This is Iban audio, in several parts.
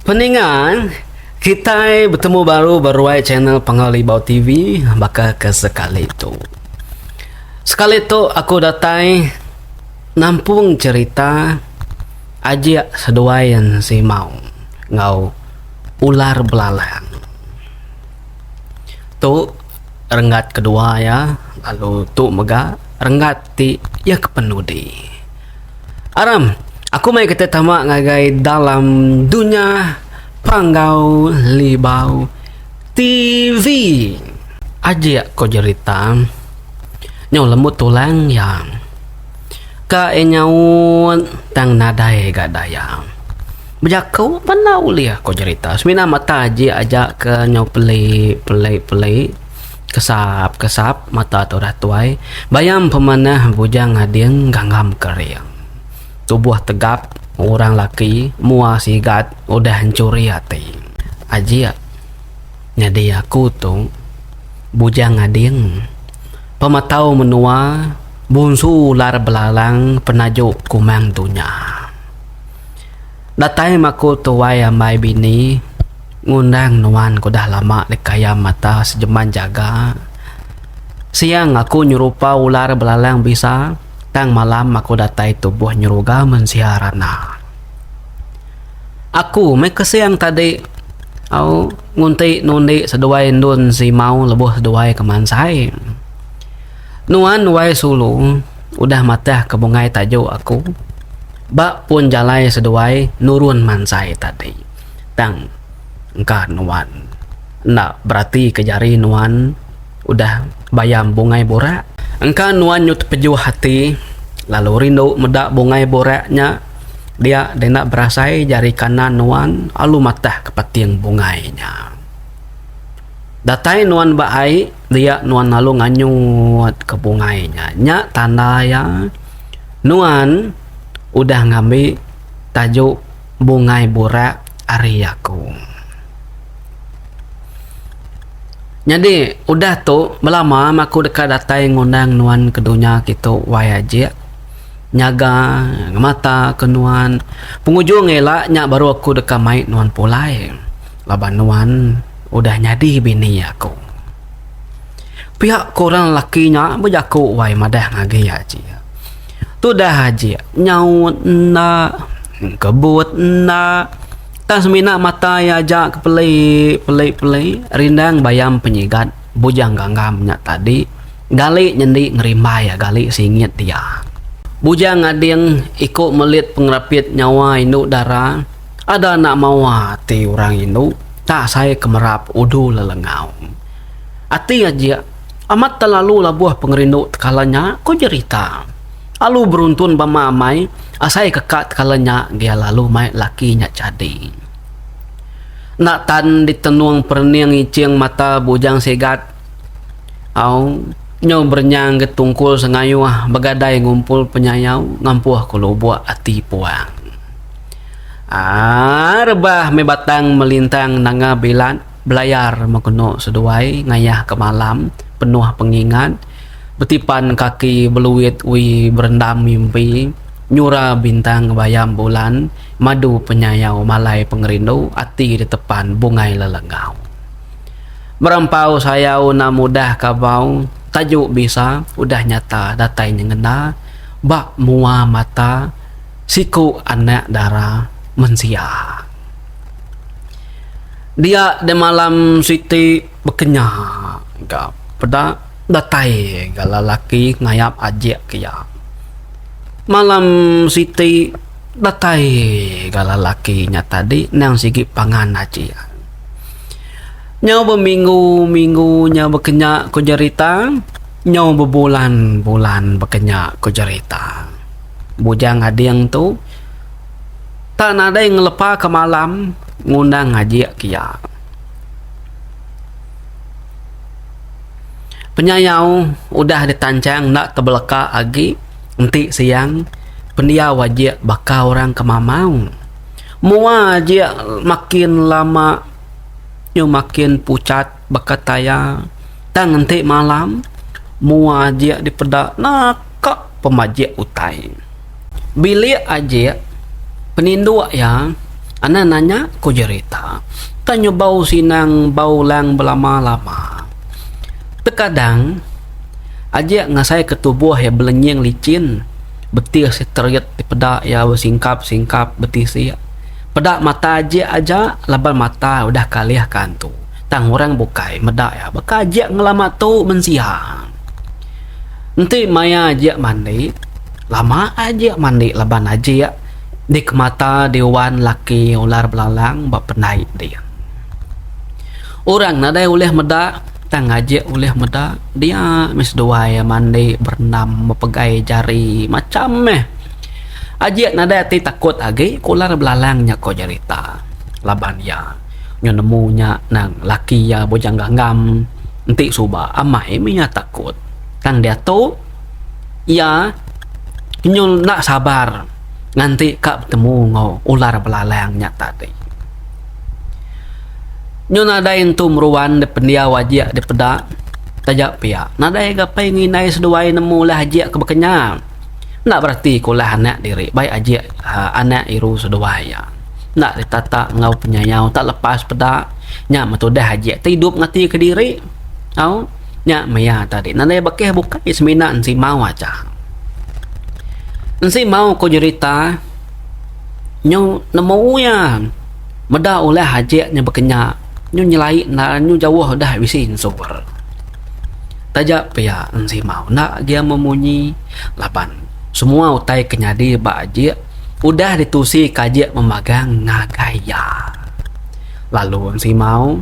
Peninga, kitai betemu baru ba ruai channel Panggau Libau TV baka ke sekali tu. Sekali tu aku datai nampung cherita Ajik seduai Ensimau enggau Ular Belalang. Tu renggat kedua iya lalu tu mega renggat ti iya kepenudi. Aram, aku mai kita tama ngagai dalam dunya Panggau Libau TV. Ajik ko jerita nyau lembut tulang iya. Ka iya nyaut tang nadai ga daya. Bejaku pan enda ulih ko jerita semina mata ajik aja ke nyau peli peli peli kesap kesap mata tudah tuai bayam pemanah bujang ading ganggam kering. Tubuh tegap orang laki mua sigat udah enchuri ati. Ajik nyadi aku tu Bujang Ading pematau menua bunsu ular belalang penaju kumang dunya. Datai maku tuai ambai bini ngundang nuan ke udah lama dikayam mata sejeman jaga. Siang aku nyerupa ular belalang bisa. Tang malam aku datai tubuh nyeruga mensia rana. Aku meh ke siang tadi au ngunti nundi seduai endun simau lebuh seduai ke mansai. Nuan wai sulu udah matah ke bungai tajuk aku ba pun jalai seduai nurun mansai tadi. Tang engka nuan enda berati ke jari nuan. Udah bayam bungai burak. Engka nuan nyu tepejuh ati lalu rindu meda bungai burak nya dia denda berasai jari kanan nuan alu matah ke pating bungai nya. Datai nuan ba ai dia nuan lalu nganyut ke bungai nya. Nya tanda iya nuan udah ngambi tajuk bungai burak ari aku. Nyadi udah tu belama aku deka datai ngundang nuan ke dunya kitu wai ajik nyaga ngemata ke nuan pengujung ila nya baru aku deka mai nuan pulai laban nuan udah nyadi bini aku. Pia ku orang lelaki nya bejaku wai madah ngagai ajik. Tudah ajik nyaut enda kebut enda. Tang semina mata iya aja ke peli peli peli rindang bayam penyigat Bujang Ganggam nya tadi gali nyendi ngerimbai iya gali singit dia. Bujang Ading iku melit pengerapit nyawa indu dara ada enda mawa ati orang indu tak asai ke merap udu lelengau. Ati ajik amat telalu labuh pengerindu tekala nya ku jerita. Alu beruntun bama amai, asai ke ka tekala nya gia lalu mai laki nya chadi. Enda tan ditenung perening iching mata Bujang Sigat au nyau berenyang ge tungkul sengayuh begadai ngumpul penyayau ngampuh ke lubuk ati puang. Aaa rebah meh batang melintang nanga bilat belayar mekenu seduai ngayah ke malam penuh pengingat. Betipan kaki beluit wi berendam mimpi nyura bintang ngebayam bulan madu penyayau malai pengerindu ati ditepan bungai lelengau. Merempau sayau enda mudah kabau taju bisa udah nyata datai nyengenda ba mua mata siku anak dara mensia. Dia demalam siti bekenya ga peda. Datai ga lelaki ngayap ajik ke iya. Malam siti datai ga lelaki nya tadi endang sigi pangan ajik. Nyau beminggu-minggu nya bekenya ku jerita, nyau bebulan-bulan bekenya ku jerita. Bujang Ading tu tak nadai ngelepa ke malam ngundang ajik ke iya. Penyayau udah ditanchang enda tebeleka agi enti siang pendiau ajik baka orang ke mamau. Mua ajik makin lama nyu makin puchat baka taya tang enti malam mua ajik dipeda naka pemajik utai. Bilik ajik peninduk iya. Anang nanya, ku jerita. Tang nyu bau sinang bau lang belama-lama. Tekadang, Ajik ngasaika tubuh iya belenying lichin, betis iya terit dipeda iya besingkap-singkap betisik. Peda mata Ajik aja laban mata udah kalihka antu. Tang orang bukai meda iya baka Ajik ngelama tu mensia. Enti maya Ajik mandi, lama Ajik mandi laban Ajik dikemata diuan laki ular belalang ba pendai din. Orang nadai ulih meda tang Ajik ulih meda dia meh seduai mandi berendam bepegai jari macham meh. Ajik nadai ati takut agi ku ular belalang nya ko jerita laban iya nyu nemu nya nang laki iya Bujang Ganggam enti suba amai meh iya takut tang diatu iya nyu enda sabar nganti ka betemu enggau ular belalang nya tadi. Nyu nadai entu meruan da pendiau ajik dipeda taja pia nadai ga pai ngindai seduai nemu ulah ajik ke baka nya. Enda berati ke ulah anak diri bai ajik uhh anak iru seduai iya. Enda ditata enggau penyayau tak lepas peda nya meh tudah ajik ti idup ngati kediri au nya meh iya tadi nadai bakih bukai semina ensimau aja. Ensimau ku nyerita nyu nemu iya. Meda ulah ajik nya bekenya nyu nyelai enda nyu jauh udah bisi ensur. Taja pia Ensimau enda gia memunyi laban semua utai ke nyadi ba ajik udah ditusi ke ajik memagang ngagai iya. Lalu Ensimau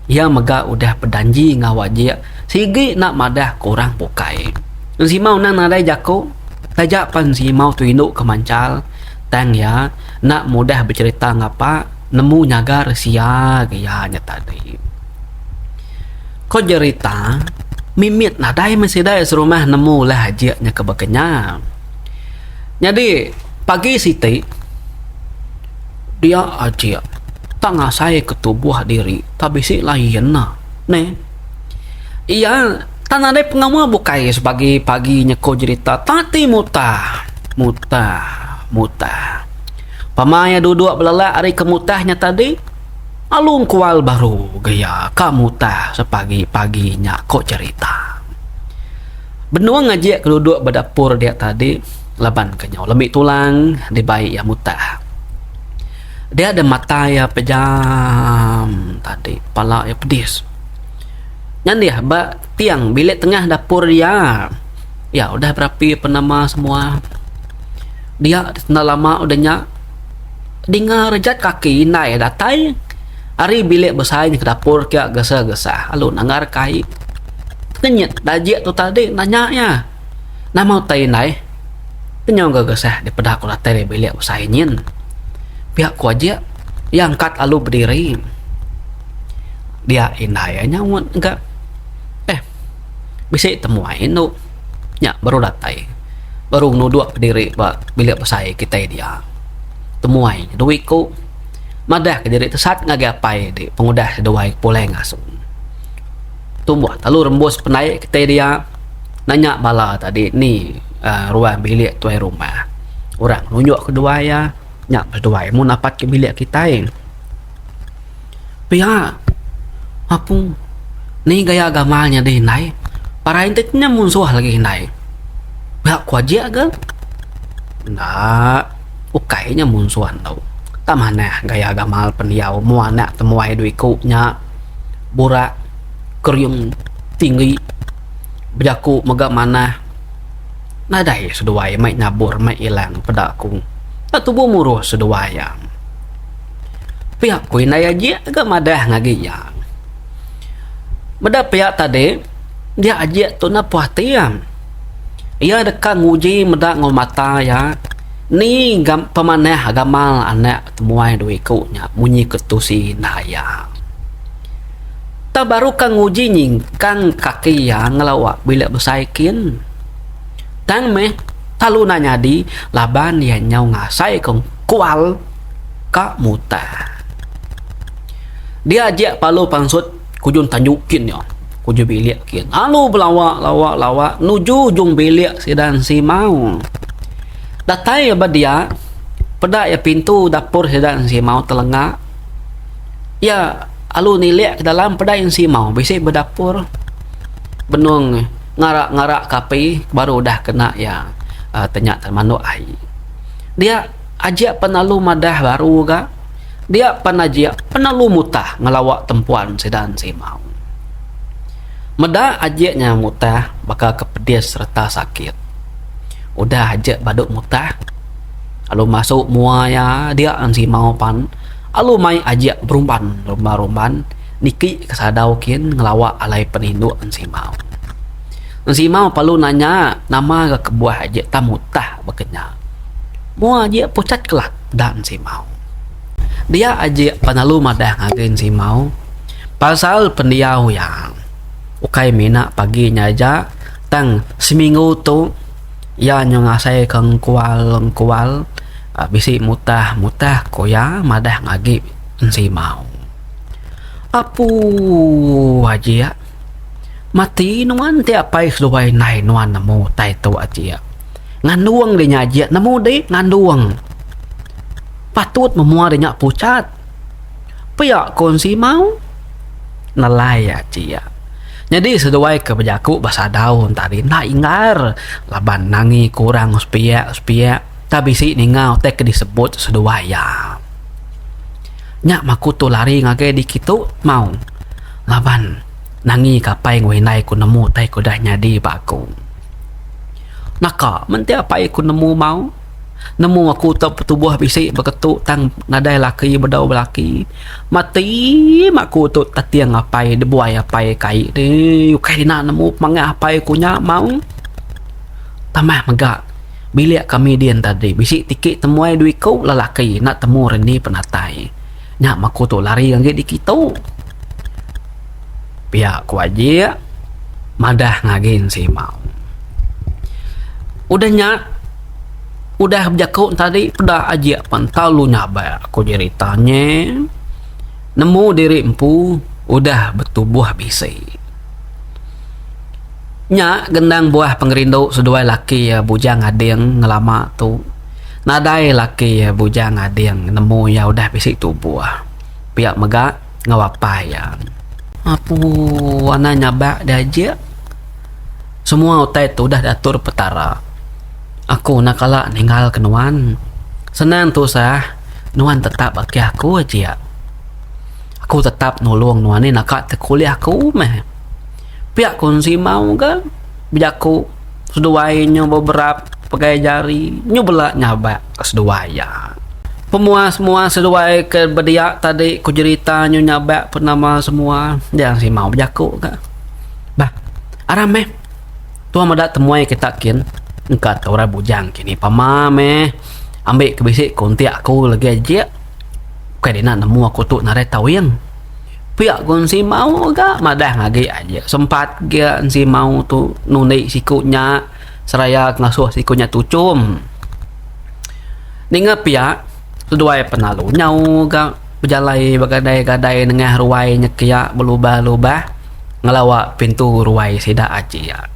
iya mega udah bedanji enggau ajik sigi enda madah ke orang bukai. Ensimau endang nadai jaku taja pan Ensimau tu indu ke manchal tang iya Enda mudah becherita ngapa nemu nyaga resia ga iya nya tadi. Ko jerita, mimit nadai meh sida serumah nemu ulah ajik nya ke baka nya. Nyadi pagi siti dia ajik tak ngasai ke tubuh diri tak bisi lain ne. Neh. Iya tak nadai pengawa bukai sepagi pagi nya ko jerita tak ti mutah. Mutah. Mutah. Pama iya duduk belelak ari ke mutah nya tadi, alu engkual baru ga iya ka mutah sepagi-pagi nya ko cherita. Benung ngajik ke duduk ba dapur dia tadi laban ke nyau lemi tulang dibai iya mutah. Dia deh mata iya pejam tadi pala iya pedis. Nyandih ba tiang bilik tengah dapur iya. Iya udah berapi penama semua. Dia enda lama udah nya dinga rejat kaki indai datai ari bilik besai ke dapur ke gesa-gesa lalu nanggar kai. Tekenyit dajik tu tadi nanya iya. Nama utai indai? Kenyau ga gesah dipeda ku datai ari bilik besai nyin. Pia ku ajik iya angkat lalu bediri. Dia indai iya nyaut ga. Eh. Bisi temuai endo nya baru datai baru nudok kediri ba bilik besai kitai dia. Temuai dua iku madah kediri tesat ngagai apai di pengudah seduai pulai ngasu. Tumbuh lalu rembus pendai kitai dia nanya bala tadi ni uhh ruang bilik tuai rumah. Orang nunjuk keduai iya nya seduai mun napat ke bilik kitai. Pia, apu, ni gaya gamal nyadi indai, parai enti nya munsuh lagi indai. Pia ku ajik ga. Enda, ukai nya munsuh endu. Tak manah gaya gamal pendiau mua anak temuai dua iku nya burak, kering, tinggi, bejaku mega manah. Nadai seduai mai nyabur mai ilang peda ku. Tak tubuh muruh seduai iya. Pia ku indai Ajik ga madah ngagai iya. Meda pia tadi, dia Ajik tu enda puas ati iya. Iya deka nguji meda enggau mata iya ni pemanah gamal anak temuai dua iku nya munyi ke tusi indai iya. Tang baru ka nguji nyingkang kaki iya ngelawa bilik besai kin. Tang meh lalu enda nyadi laban iya nyau ngasaika kual ka mutah. Dia ajik palu pansut kujung tanju kin nya, kujung bilik kin. Lalu belawa lawa lawa nuju ujung bilik sida ensi mau. Datai ba dia. Peda iya pintu dapur sida Ensimau telenga. Iya alu nilik ke dalam peda Ensimau bisi bedapur benung ngarak-ngarak ke api baru udah kena iya uhh tenya temanduk ai. Dia ajik pan alu madah baru ga. Dia pan ajik pan alu mutah ngelawa tempuan sida Ensimau. Meda ajik nya mutah baka ke pedis sereta sakit. Udah ajik badu mutah. Alu masu mua iya dia Ensimau pan alu mai ajik berumban rumban-rumban niki ke sadau kin ngelawa alai peninduk Ensimau. Ensimau perlu nanya nama ga kebuah ajik tang mutah baka nya. Mua ajik pucat kelak da Ensimau. Dia ajik pan alu madah ngagai Ensimau pasal pendiau iya ukai mina pagi nya aja tang seminggu tu. Iya nyu ngasai ke engkual engkual bisi mutah mutah ku iya madah ngagi Ensimau. Apuu ajik mati nuan ti apai seduai indai nuan nemu utai tu ajik. Ngandung di nya ajik nemu di ngandung. Patut memua di nya pucat. Pia ku Ensimau nelai ajik. Nyadi seduai ke bejaku ba sadau tadi enda inggar laban nangi ke orang sepiak-sepiak tang bisi ninga utai ke disebut seduai iya. Nya maku tu lari ngagai dikitu mau laban nangi ke apai enggau indai ku nemu utai ke udah nyadi ba aku. Naka menti apai ku nemu mau. Nemu aku tu petubuh bisi beketu tang nadai laki bedau belaki. Mati meh aku tu tating apai dibuai apai kai ti ukai ina nemu pemangah apai ku nya mau. Tambah mega bilik kami din tadi bisi tiki temuai dua iku lelaki enda temu reni penatai. Nya meh aku tu lari agi dikitu. Pia ku Ajik madah ngagai Ensimau. Udah nya udah bejaku tadi peda Ajik pan tau nyabak ku jerita nye nemu diri empu udah betubuh bisi. Nya gendang buah pengerindu seduai laki iya Bujang Ading ngelama tu. Nadai laki iya Bujang Ading nemu iya udah bisi tubuh. Pia mega. Enggau apai iya. Apu anak nyabak diajik. Semua utai tu udah diatur Petara. Aku enda kala ninggalka nuan. Senang tusah, nuan tetap agi aku ajik. Aku tetap nulung nuan ni naka tekulih aku meh. Pia ku Ensimau ga bejaku seduai nyu beberap pegai jari nyu bela nyabak ke seduai iya. Pemuas mua seduai ke bedia tadi ku jerita nyu nyabak penama semua dia Ensimau bejaku ga. Bah aram meh tua meda temuai kita kin engka te orang bujang kini pama meh ambi ke bisi kontak aku legi ajik bukai dina nemu aku tu nadai tawing. Pia ku Ensimau ga madah ngagi aja sempat ga Ensimau tu nundi siku nya seraya ngasuh siku nya tuchum. Ninga pia seduai penalu nyau ga bejalai begadai-gadai nengah ruai nyekia belubah-lubah ngelawa pintu ruai sida ajik.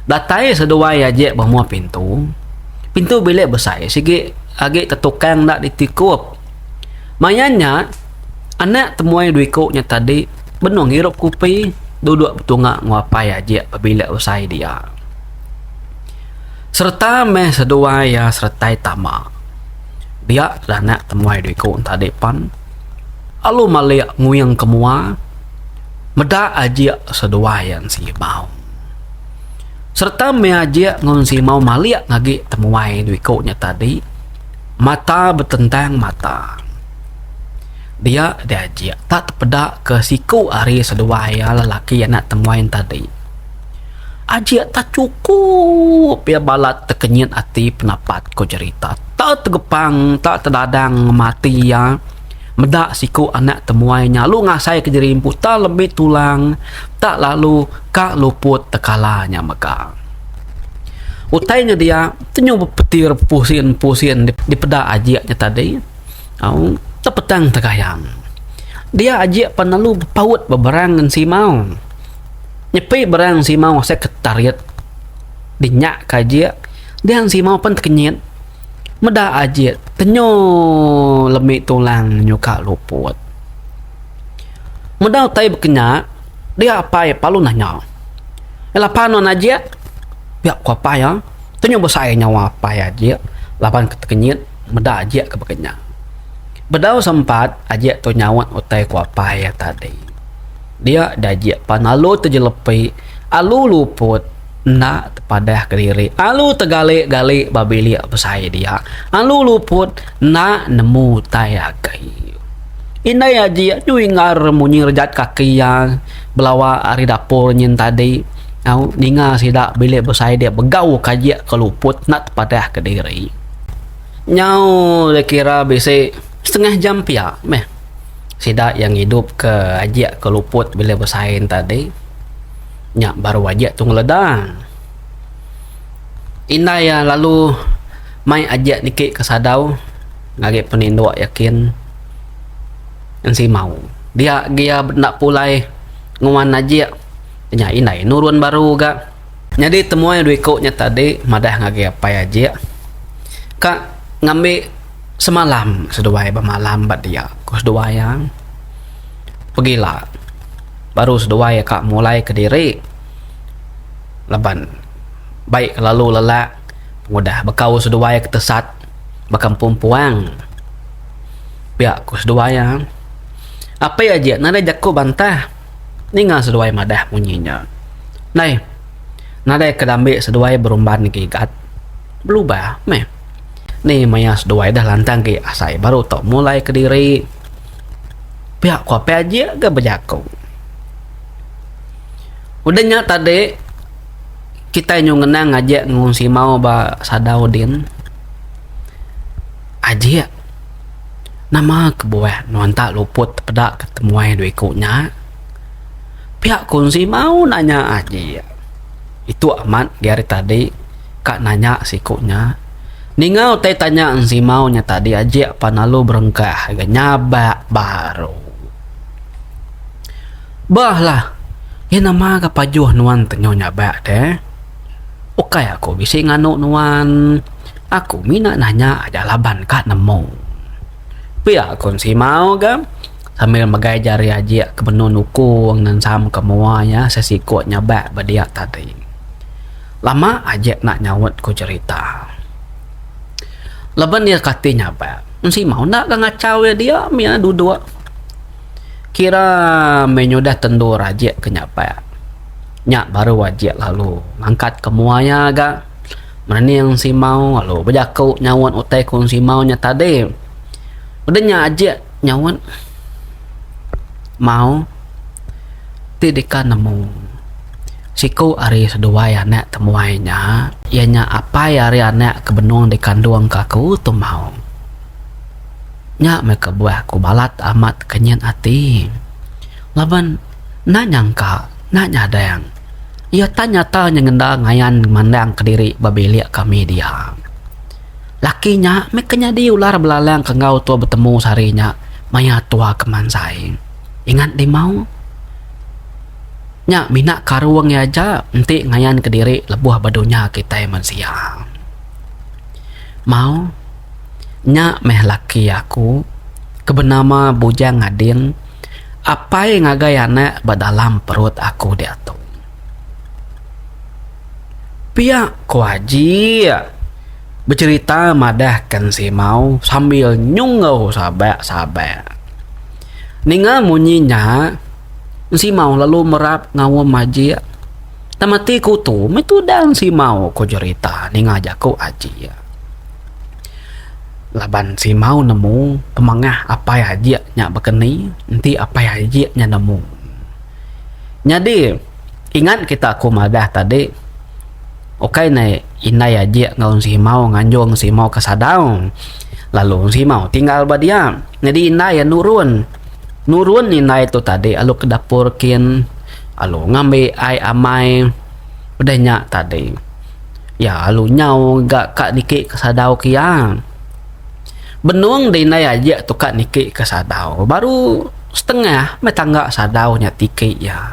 Datai seduai ajik ba mua pintu, pintu bilik besai sigi agi tetukang enda ditikup. Maya nya, anak temuai dua iku nya tadi benung ngirup kupi duduk betunga enggau apai ajik ba bilik besai dia. Sereta meh seduai iya seretai tama. Dia lah anak temuai dua iku nya tadi pan lalu malik nguing ke mua meda ajik seduai iya ensimau. Sereta meh ajik enggau ensimau malik agi temuai dua iku nya tadi. Mata betentang mata. Dia diajik tak tepeda ke siku ari seduai iya lelaki anak temuai tadi. Ajik tak chukup iya balat tekenyit ati penapat ko jerita. Tak tegepang tak tedadang mati iya meda siku anak temuai nya lalu ngasai ke diri empu tak lebih tulang tak lalu ka luput tekala nya mega. Utai nya dia tenyu bepetir pusin-pusin dipeda ajik nya tadi au tepetang tegayam. Dia ajik pan lalu bepaut beberang ngan simau. Nyepi berang simau asai ke tarit dinyak ka ajik dia simau pan tekenyit. Meda Ajik tenyo lemi tulang nyuka luput. Meda utai baka nya, dia apai palu nanya. Lapa nuan Ajik? Pia ku apai iya. Tenyo besai nyawa apai Ajik laban ke tekenyit meda Ajik ke baka nya. Bedau sempat Ajik tu nyaut utai ku apai iya tadi. Dia dajik pan alu tejelepi alu luput enda tepadah kediri alu tegalik-galik ba bilik besai dia alu luput enda nemu utai agi. Indai Ajik nyu inggar munyi rejat kaki iya belawa ari dapur nyin tadi au ninga sida bilik besai dia begau ka Ajik ke luput enda tepadah kediri. Nyau dikira bisi setengah jam pia meh sida iya ngidup ke Ajik ke luput bilik besai ne tadi. Nya baru Ajik tu ngeleda. Indai iya lalu mai Ajik niki ke sadau ngagai peninduk iya kin ensimau. Dia agi iya enda pulai nguan Ajik nya indai nurun baru ga. Nyadi temuai dua iku nya tadi madah ngagai apai Ajik ka ngambi semalam seduai bemalam ba dia ku seduai iya. Pegila baru seduai ka mulai kediri laban bai kelalu lelak pengudah bekau seduai ke tesat ba kampung puang. Pia ku seduai iya. Apai Ajik nadai jaku bantah. Ninga seduai madah munyi nya. Ndai. Nadai ke dambi seduai berumban gigat. Belubah meh. Ni maya seduai dah lantang agi asai baru tau mulai kediri. Pia ku apai ajik ga bejaku. Udah nya tadi kitai nyu ngenang ajik ngung simau ba sadau din. Ajik. Nama kebuah nuan tak luput tepeda ke temuai dua iku nya? Pia ku Ensimau nanya Ajik. Itu amat gi ari tadi ka nanya siku nya. Ninga utai tanya Ensimau nya tadi Ajik pan lalu berengkah ga nyabak baru. Bah lah, iya nama ga pajuh nuan tenyo nyabak deh. Ukai aku bisi nganu nuan. Aku mina nanya aja laban ka nemu. Pia ku Ensimau ga sambil megai jari Ajik ke benung nukung nensam ke mua iya sesiku nyabak ba dia tadi. Lama Ajik enda nyaut ku cherita. Laban iya kati nyabak, Ensimau enda ga ngachau iya dia mih iya duduk. Kira meh nyudah tendur Ajik ke nyabak. Nya baru Ajik lalu ngangkat ke mua iya ga. Merening Simau lalu bejaku nyaut utai ku Simau nya tadi. Udah nya ajik nyaut Mau ti deka nemu siku ari seduai anak temuai nya iya nya apai ari anak ke benung dikandung ka aku tu Mau. Nya meh kebuah aku balat amat kenyit ati laban enda nyangka enda nyadang. Iya tan nyata nyengenda ngayan mandang kediri ba bilik kami dia. Laki nya meh ke nyadi ular belalang ke enggau tua betemu sehari nya maya tua ke mansai. Ingat limau? Nya mina karung iya aja enti ngayan kediri lebuh ba dunya kitai mensia. Mau, nya meh laki aku ke benama Bujang Ading. Apai ngagai anak ba dalam perut aku diatu. Pia ku Haji becherita madahka Ensimau sambil nyunggu sabak-sabak. Ninga munyi nya, Ensimau lalu merap ngaum Haji. Tang mati kutu meh tudah Ensimau ku jerita ninga jaku Haji. Laban Simau nemu pemangah apai Ajik nya bekeni enti apai Ajik nya nemu. Nyadi ingat kita aku madah tadi ukai ne indai Ajik enggau Simau nganjung Simau ke Sadau lalu Simau tinggal ba dia. Nyadi indai iya nurun. Nurun indai tu tadi lalu ke dapur kin lalu ngambi ai amai udah nya tadi. Iya lalu nyau ga ka niki ke sadau ke iya. Benung dindai ajik tu ka niki ke sadau baru setengah meh tangga sadau nya tiki iya.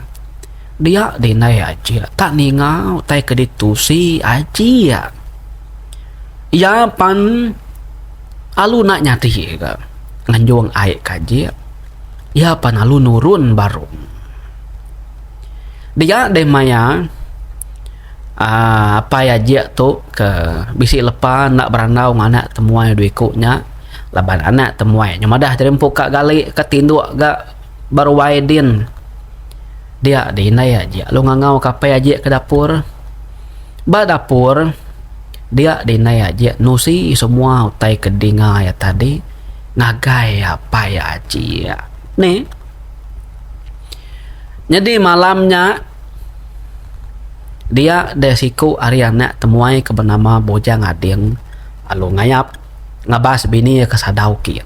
Dia dindai ajik tak ninga utai ke ditusi ajik. Iya pan. Alu enda nyadi ga nganjung ai ke ajik. Iya pan alu nurun baru. Dia deh maya aaa apai ajik tu ke bisi lepa enda berandau ngan anak temuai dua iku nya laban anak temuai nya madah diri empu ka gali ka tinduk ga ba ruai din. Dia deh indai ajik lalu ngangau ka apai ajik ke dapur. Ba dapur dia deh indai ajik nusi semua utai ke dinga iya tadi ngagai apai ajik. Nih. Nyadi malam nya dia deh siku ari anak temuai ke benama Bujang Ading lalu ngayap ngabas bini iya ke sadau kin.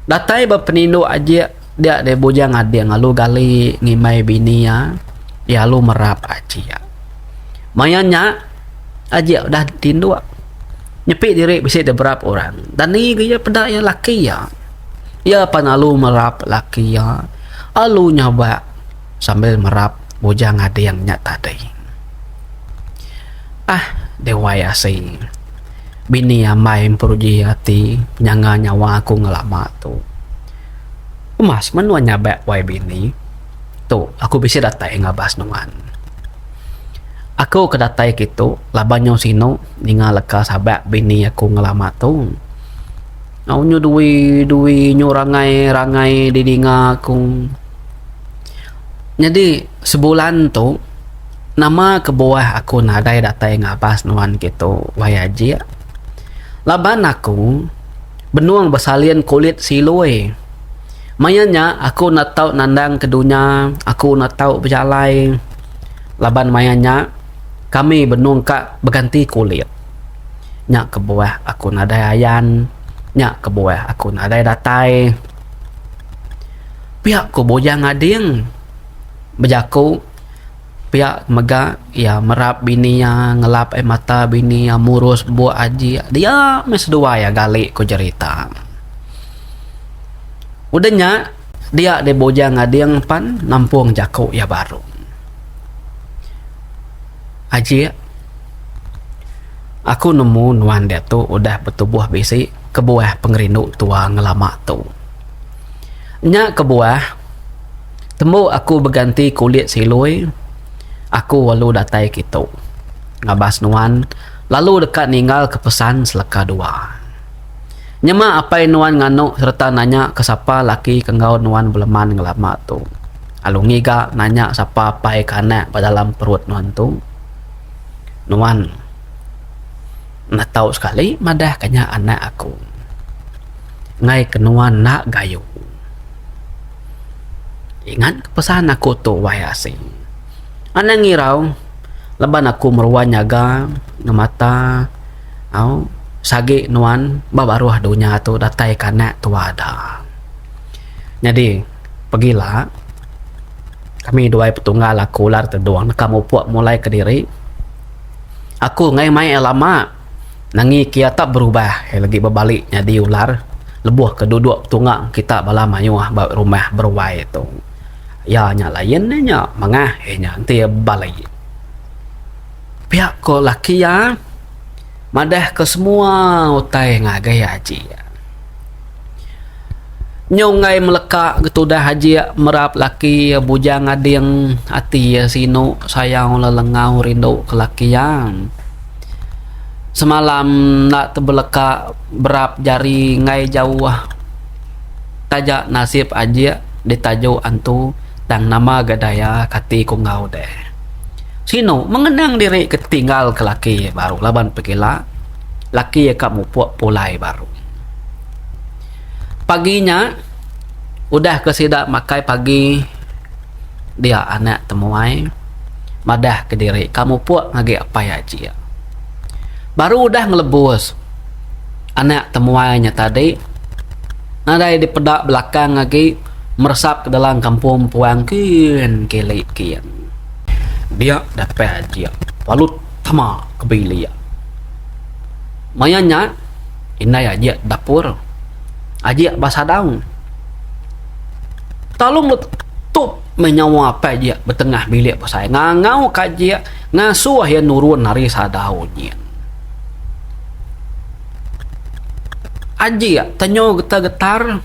Datai ba penindu ajik dia deh Bujang Ading lalu gali ngimbai bini iya, iya lalu merap ajik. Maya nya ajik udah tinduk. Nyepi diri bisi diberap orang. Dani ga iya peda iya laki iya. Iya pan alu merap laki iya alu nyabak sambil merap Bujang Ading nya tadi. Ah dewai asi bini ambai emperuji ati penyanga nyawa aku ngelama tu. Umas menua nyabak wai bini tu aku bisi datai ngabas nuan. Aku ke datai kitu laban nyau sinu ninga leka sabak bini aku ngelama tu. Au nyu dui dui nyu rangai rangai didinga aku. Nyadi sebulan tu nama kebuah aku nadai datai ngabas nuan kitu wai ajik. Laban aku benung besalin kulit silui. Maya nya aku enda tau nandang ke dunya, aku enda tau bejalai laban maya nya kami benung ka beganti kulit. Nya kebuah aku nadai ayan, nya kebuah aku nadai datai. Pia ku Bujang Ading bejaku pia mega iya merap bini iya ngelap ai mata bini iya murus buk aji dia meh seduai iya gali ku jerita. Udah nya dia deh Bujang Ading pan nampung jaku iya baru. Ajik aku nemu nuan diatu udah betubuh bisi kebuah pengerindu tua ngelama tu. Nya kebuah Tembu aku beganti kulit silui, aku lalu datai kitu ngabas nuan lalu deka ninggalka pesan seleka dua. Nyema apai nuan nganu sereta nanya ke sapa laki ke enggau nuan beleman ngelama tu, lalu ngiga nanya sapa apai ke anak ba dalam perut nuan tu, nuan enda tau sekali madahka nya anak aku. Enggai ke nuan enda gayu. Ingat ke pesan aku tu wai asi. Anang ngirau laban aku meruan nyaga ngemata au sagi nuan ba baruh dunya tu datai ke anak tua da. Nyadi pegila kami duai petunggal aku ular tedung neka mupuk mulai kediri. Aku enggai mai iya lama. Nangi ke iya tak berubah iya lagi bebali nyadi ular lebuh ke duduk betunga kita bala mayuh ba rumah beruai tu. Iya nya lain ne nya mangah iya nya enti iya bebali. Pia ko laki iya madah ke semua utai ngagai aji. Nyu enggai meleka ke tudah ajik merap laki iya bujang ading ati iya sinu sayau lelengau rindu ke laki iya. Semalam enda tebeleka berap jari enggai jauh taja nasib ajik ditaju antu tang nama ga daya kati ku enggau deh. Sinu mengenang diri ke tinggal ke laki iya baru laban pegila laki iya ka mupuk pulai baru. Pagi nya udah ke sida makai pagi dia anak temuai madah kediri ka mupuk ngagai apai ajik. Baru udah ngelebus anak temuai nya tadi nadai dipeda belakang agi meresap ke dalam kampung puang kin kili kin. Dia dapai ajik lalu tama ke bilik. Maya nya Indai ajik dapur. Ajik ba sadau. Talung letup meh nyawa apai ajik betengah bilik besai ngangau ka ajik ngasuh iya nurun ari sadau nyin. Ajik tenyu getar-getar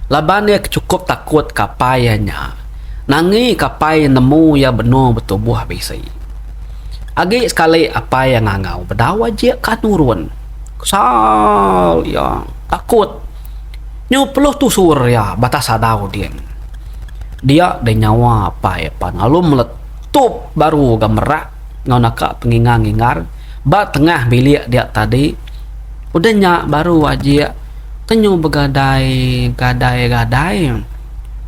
laban iya ke chukup takut ke apai iya nya. Nangi ke apai iya nemu iya benung betubuh bisi. Agi sekali apai iya ngangau bedau ajik ka nurun. Kesal iya takut nyu peluh tusur iya batas sadau din. Dia deh nyawa apai iya pan lalu meletup baru ga merak enggau naka pengingar-ngingar ba tengah bilik dia tadi. Udah nya baru ajik tenyu begadai gadai gadai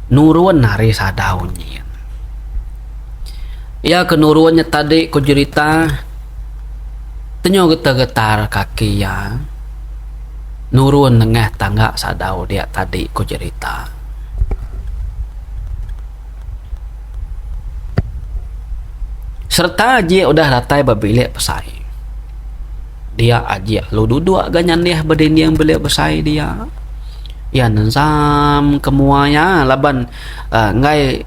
nurun ari sadau nyin. Iya ke nurun nya tadi ku jerita tenyu getar getar kaki iya nurun nengah tangga sadau dia tadi ku jerita. Sereta ajik udah datai ba bilik besai. Dia ajik lalu duduk ga nyandih ba dinding bilik besai dia. Iya nensam ke mua iya laban uhh enggai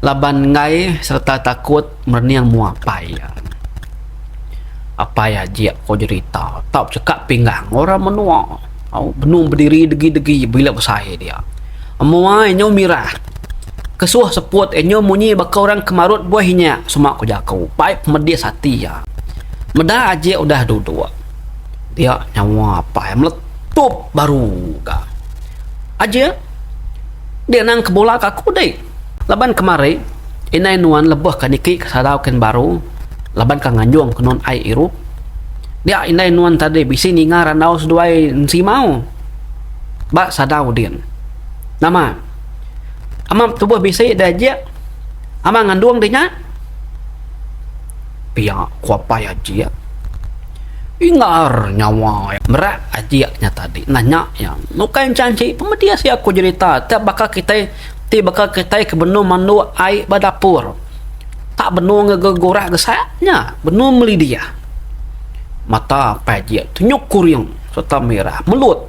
laban enggai sereta takut merening mua apai iya. Apai ajik ko jerita tau chekak pinggang orang menua au benung bediri degi-degi bilik besai dia. Mua iya nyau mirah. Kesuh seput iya nyau munyi baka orang ke marut buah inya sema ku jaku pai pemedis ati iya. Meda ajik udah duduk dia nyawa apai meletup baru ga. Ajik dia nang ke bula ka aku deh laban kemari indai nuan lebuh ka niki ke sadau kin baru laban ka nganjung ke nuan ai irup. Dia indai nuan tadi bisi ninga randau seduai ensimau ba sadau din. Nama? Ama tubuh bisi deh ajik. Ama ngandung deh nya. Pia ku apai ajik. Ingar nyawa iya merak ajik nya tadi. Nah nya iya. Ukai encha enchi pemedis iya ku jerita te baka kitai ti baka kitai ke benung manduk ai ba dapur. Tak benung gegurak gesak nya benung melidih. Mata apai ajik tenyuk kuring sereta mirah melut.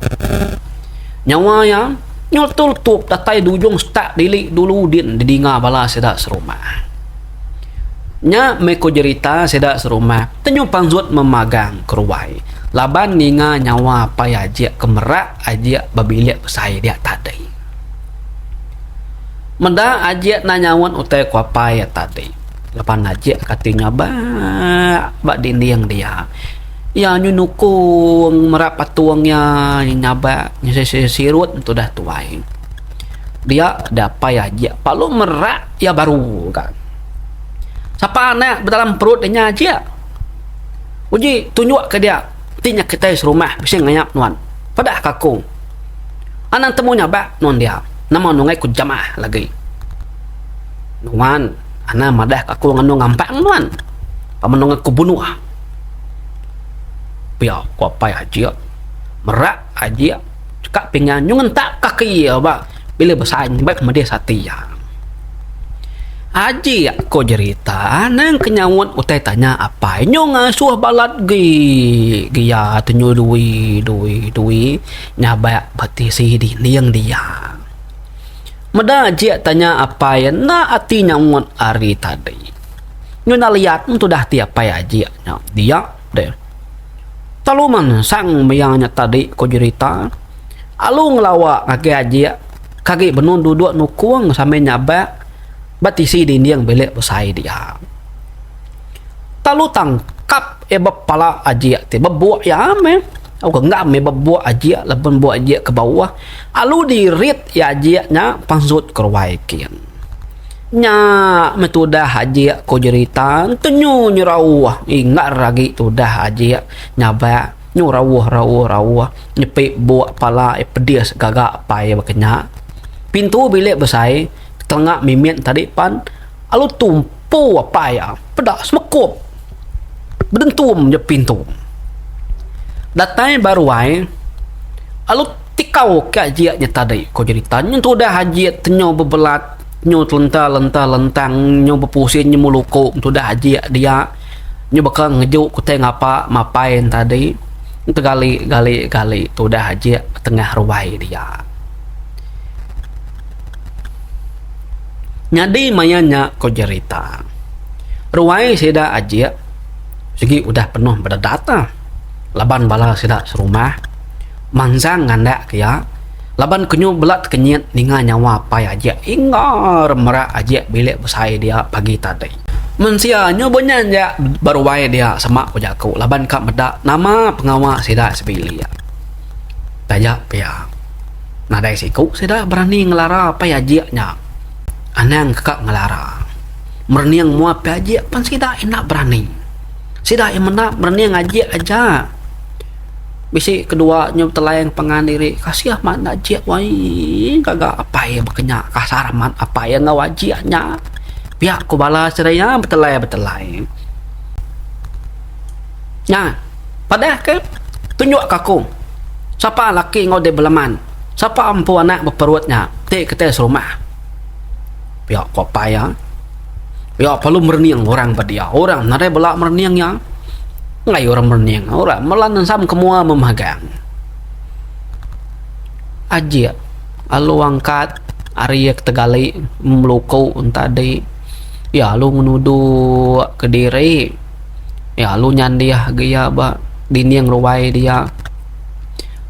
Nyawa iya nyeletup-letup datai di ujung setak dili dulu din didinga bala sida serumah. Nya meh ku jerita sida serumah tenyu pansut memagang keruai laban ninga nyawa apai Ajik ke merak Ajik ba bilik besai dia tadi. Meda Ajik enda nyaut utai ku apai iya tadi laban Ajik kati nyabak ba dinding dia. Iya nyu nukung merap patung iya nyabak sirut tudah tuai. Dia dapai ajik lalu merak iya baru ga. Sapa anak ba dalam perut inya ajik. Uji tunjuk ka dia ti nya kitai serumah bisi ngayap nuan. Padah ka aku. Anang temu nyabak nuan dia. Nama nunggai ku jamah lagi. Nuan anang madah ka aku nganu ngampang nuan. Pama nunggai ku bunuh. Pia ku apai ajik merak ajik ka pingan nyu ngentak kaki iya ba bila besai ba pemedis ati iya. Ajik ko jerita anang ke nyaut utai tanya apai nyu ngasuh balat gi gia tenyu dui dui dui nyabak ba tisi dinding dia. Meda ajik tanya apai enda ati nyaut ari tadi. Nyu enda liat tudah ti apai ajik nya dia deh. Telu mansang maya nya tadi ku jerita alu ngelawa ngagai ajik ke agi benung duduk nukung sambil nyabak ba tisi dinding bilik besai dia. Telu tangkap iya ba pala ajik ti bebuk iya meh tauka enggam iya bebuk ajik laban buk ajik ke bauh alu dirit iya ajik nya pansut keruai kin. Nya meh tudah ajik ko jerita tenyu nyerauh ingar agi tudah ajik nyabak nyu rauh rauh rauh nyepi buk pala iya pedis gaga apai baka nya. Pintu bilik besai ketenga mimit tadi pan lalu tumpu apai iya peda semekup bedentum je pintu. Datai ba ruai lalu tikau ke ajik nya tadi ko jerita nyu tudah ajik tenyu bebelat. Nyu telenta lenta lentang nyu bepusin nyu meluku tudah ajik dia nyu baka ngeju kutai ngapa mapai ne tadi tegali gali gali tudah ajik tengah ruai dia. Nyadi maya nya ko jerita ruai sida ajik sigi udah penuh bededat laban bala sida serumah. Mansang ngandak ke iya laban ke nyu bela tekenyit ninga nyawa apai Ajik inggar merak Ajik bilik besai dia pagi tadi. Mensia nyu benyanjak beruai dia sema ku jaku laban ka meda nama pengawa sida sebilik. Taja pia nadai siku sida berani ngelara apai Ajik nya. Anang ke ka ngelara. Merening mua apai Ajik pan sida enda berani. Sida iya menda merening Ajik aja. Bisi kedua nya betelai pangan diri kasih amat enda ajik wai gaga apai baka nya kasar amat apai enggau ajik nya pia ku bala sida iya betelai betelai. Nya padah ke tunjuk ke aku sapa laki enggau dek beleman sapa empu anak beperut nya ti kitai serumah. Pia ku apai iya. Iya perlu merening orang ba dia. Orang nadai bela merening iya. Enggai orang merening. Orang mela nensam ke mua memagang. Ajik lalu angkat ari iya ke tegali meluku tadi. Iya lalu ngenuduk kediri. Iya lalu nyandih agi iya ba dinding ruai dia.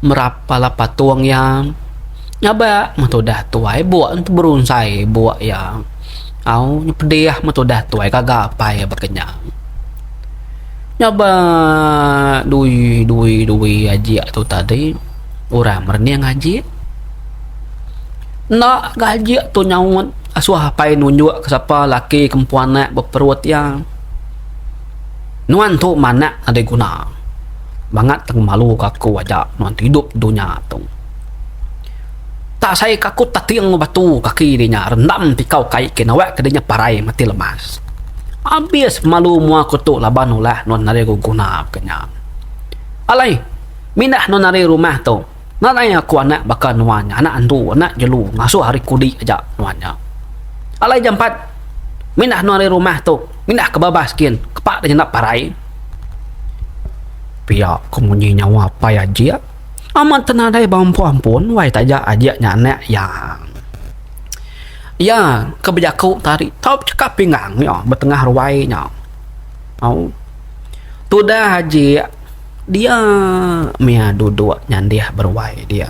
Merap pala patung iya. Nyabak meh tudah tuai buk enti berunsai buk iya. Au nya pedih meh tudah tuai gaga apai iya baka nya. Nyabak dui dui dui ajik tu tadi orang merening ajik. Enda ga ajik tu nyaut asuh apai nunjuk ke sapa laki ke empu anak beperut iya. Nuan tu manak nadai guna. Bangat tang malu ka aku aja nuan tu idup dunya tu. Tak sai ka aku tating batu kaki di nya rendam tikau kai ke nawak ke dinya parai mati lemas. Abis malu mua aku tu laban ulah nuan nadai guna ke nya. Alai mindah nuan ari rumah tu nadai aku anak baka nuan nya anak andu anak jelu ngasuh ari kudi aja nuan nya. Alai jampat mindah nuan ari rumah tu mindah ke babas kin kepak da nyenda parai. Pia ko munyi nyawa apai Ajik. Amat te nadai ba ampun-ampun wai taja Ajik nya anak iya. Iya ke bejaku tadi tau bechekap pinggang iya ba tengah ruai nya. Au. Tudah Ajik dia mih duduk nyandih beruai dia.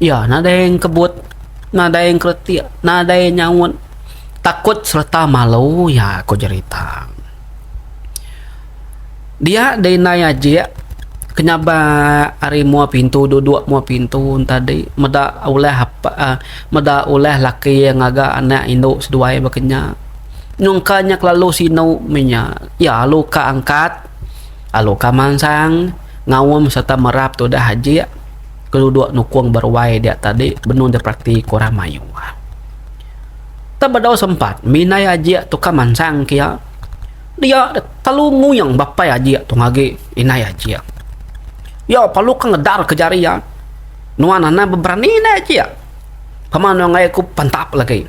Iya nadai engkebut, nadai engkeretik, nadai nyaut. Takut sereta malu iya ku jerita. Dia deh indai ajik ke nyabak ari mua pintu duduk mua pintu tadi meda ulah aaa meda ulah laki iya ngaga anak indu seduai baka nya. Nyungka nya kelalu sinu meh nya. Iya alu ka angkat alu ka mansang ngaum sereta merap tudah ajik ke duduk nukung beruai dia tadi benung diperati ke orang mayuh. Tang bedau sempat mindai ajik tu ka mansang ke iya. Dia kelalu nguyang bapai ajik tu ngagi indai ajik. Iya perlu ka ngedar ke jari iya. Nuan anang beberani indai ajik. Pama nuan ngagai aku pantap lagi.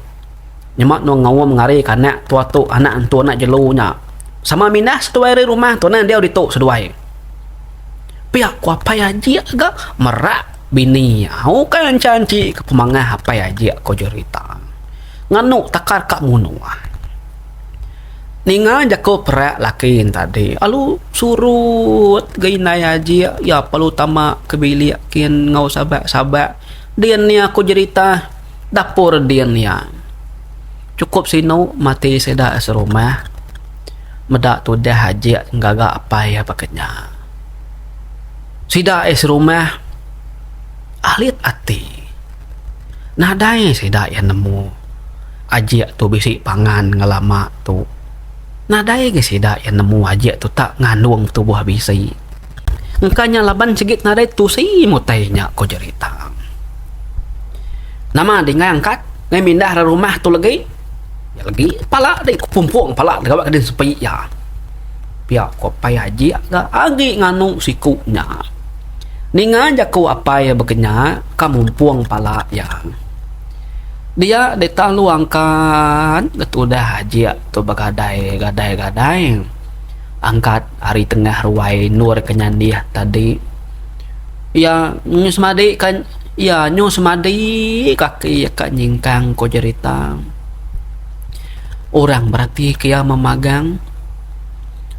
Nyema nuan ngaum ngari ke anak tua tu anak entu anak jelu nya. Sama mindah seduai ari rumah tu anang diau ditu seduai. Pia ku apai ajik ga merak bini iya. Ukai anchi-anchi ke pemangah apai ajik ko jerita. Nganu takar ka munuh. Ninga jaku perak laki tadi alu surut ga indai ajik iya perlu tama ke bilik kin enggau sabak sabak din iya ku jerita dapur din iya. Chukup sinu mati sida serumah meda tudah ajik ngaga apai iya baka nya. Sida serumah alit ati nadai sida iya nemu. Ajik tu bisi pangan ngelama tu. Nadai ga sida iya nemu ajik tu tak ngandung tubuh bisi. Engka nya laban sigi nadai tusi mutai nya ko jerita. Nama dinggai angkat ngai mindah ari rumah tu legi. Legi pala dei pumpung pala gawa ke sepi iya. Pia ko apai ajik ga agi nganu siku nya. Ninga jaku apai iya bekenya ka mumpung pala iya. Dia deka lalu angkat tudah ajik tu begadai gadai gadai angkat ari tengah ruai endur ke nyandih tadi. Iya nyu semadi ka iya nyu semadi kaki iya ka nyingkang ko jerita. Orang berati ke iya memagang.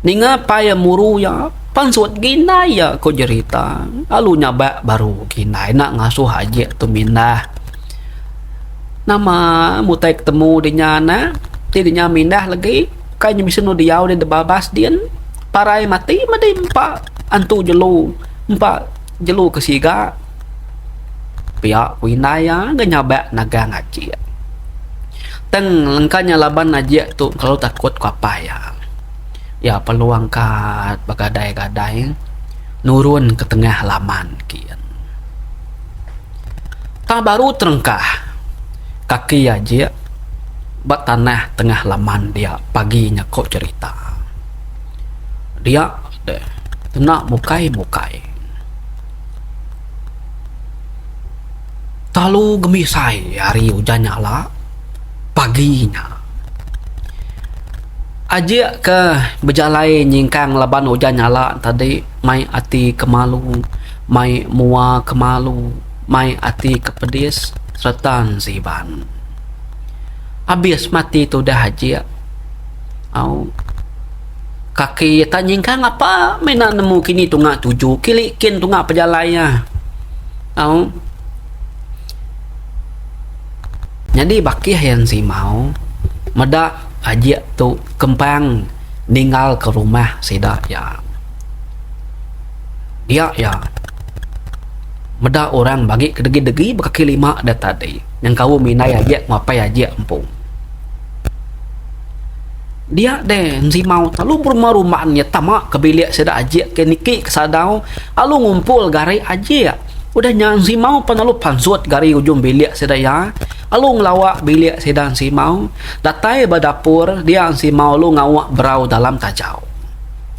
Ninga apai iya muru iya, pansut gindai iya ku jerita. Lalu nyabak baru gindai enda ngasuh ajik tu mindah. Nama mutai ketemu dinya anak, ti dinya mindah legi kai nya bisi diau di babas din parai mati madi empa antu jelu empa jelu ke siga. Pia ku indai iya ga nyabak nagang ajik. Tang lengka nya laban ajik tu kelalu takut ku apai iya. Iya perlu angkat begadai-gadai nurun ke tengah laman kin. Tang baru terengkah kaki ajik ba tanah tengah laman dia pagi nya ko cherita. Dia deh enda mukai-mukai. Telalu gemisai hari ujan nyala pagi nya. Ajik ke bejalai nyingkang laban ujan nyala tadi mai ati ke malu, mai mua ke malu, mai ati ke pedis sereta ensiban. Abis mati tudah ajik au kaki tak nyingkang apa meh enda nemu kini tunga tuju kili kin tunga pejalai iya. Au. Nyadi bakih iya ensimau meda ajik tu kempang ninggal ke rumah sida iya. Dia iya meda orang bagi ke degi-degi bekaki lima da tadi nyengkaum indai ajik enggau apai ajik empu. Dia deh ensimau lalu berumban-rumban iya tama ke bilik sida ajik ke niki ke sadau lalu ngumpul gari ajik. Udah nya ensimau pan lalu pansut gari ujung bilik sida iya lalu ngelawa bilik sida ensimau. Datai ba dapur dia ensimau lalu ngawa berau dalam tajau.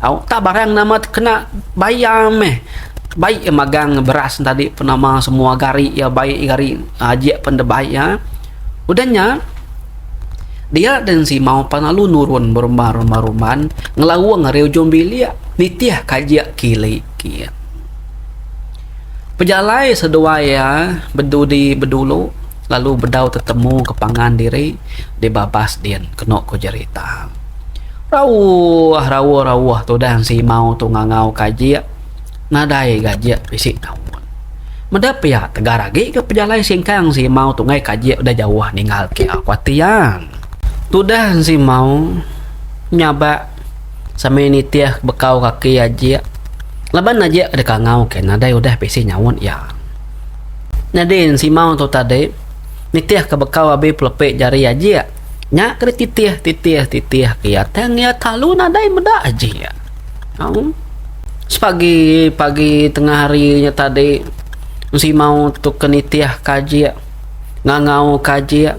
Au tak barang nama kena bayar meh. Baik iya magang beras tadi penama semua gari iya baik gari ajik pen deh baik iya. Udah nya. Dia den Simau pan lalu nurun berumban-rumban ngelaung ari ujung bilik nitih kajik kili kin. Pejalai seduai iya bedudi bedulu lalu bedau tetemu ke pangan diri di babas din kenu ku jerita. Rauh rauh rauh tudah Simau tu ngangau kajik nadai gajik bisi taun. Meda pia tegar agi ke pejalai singkang Simau tu ngai kajik udah jauh ninggal ke aku ati iya. Tudah Simau nyabak sambil nitih bekau kaki ajik laban ajik ke dikangau ke nadai udah bisi nyaut iya. Nyadi Simau tu tadi nitih ke bekau abi pelepi jari ajik nya ke dititih titih titih ke iya tang iya kalu nadai meda ajik. Au. Sepagi pagi tengah hari nya tadi Ensimau tu ke nitih kajik ngangau kajik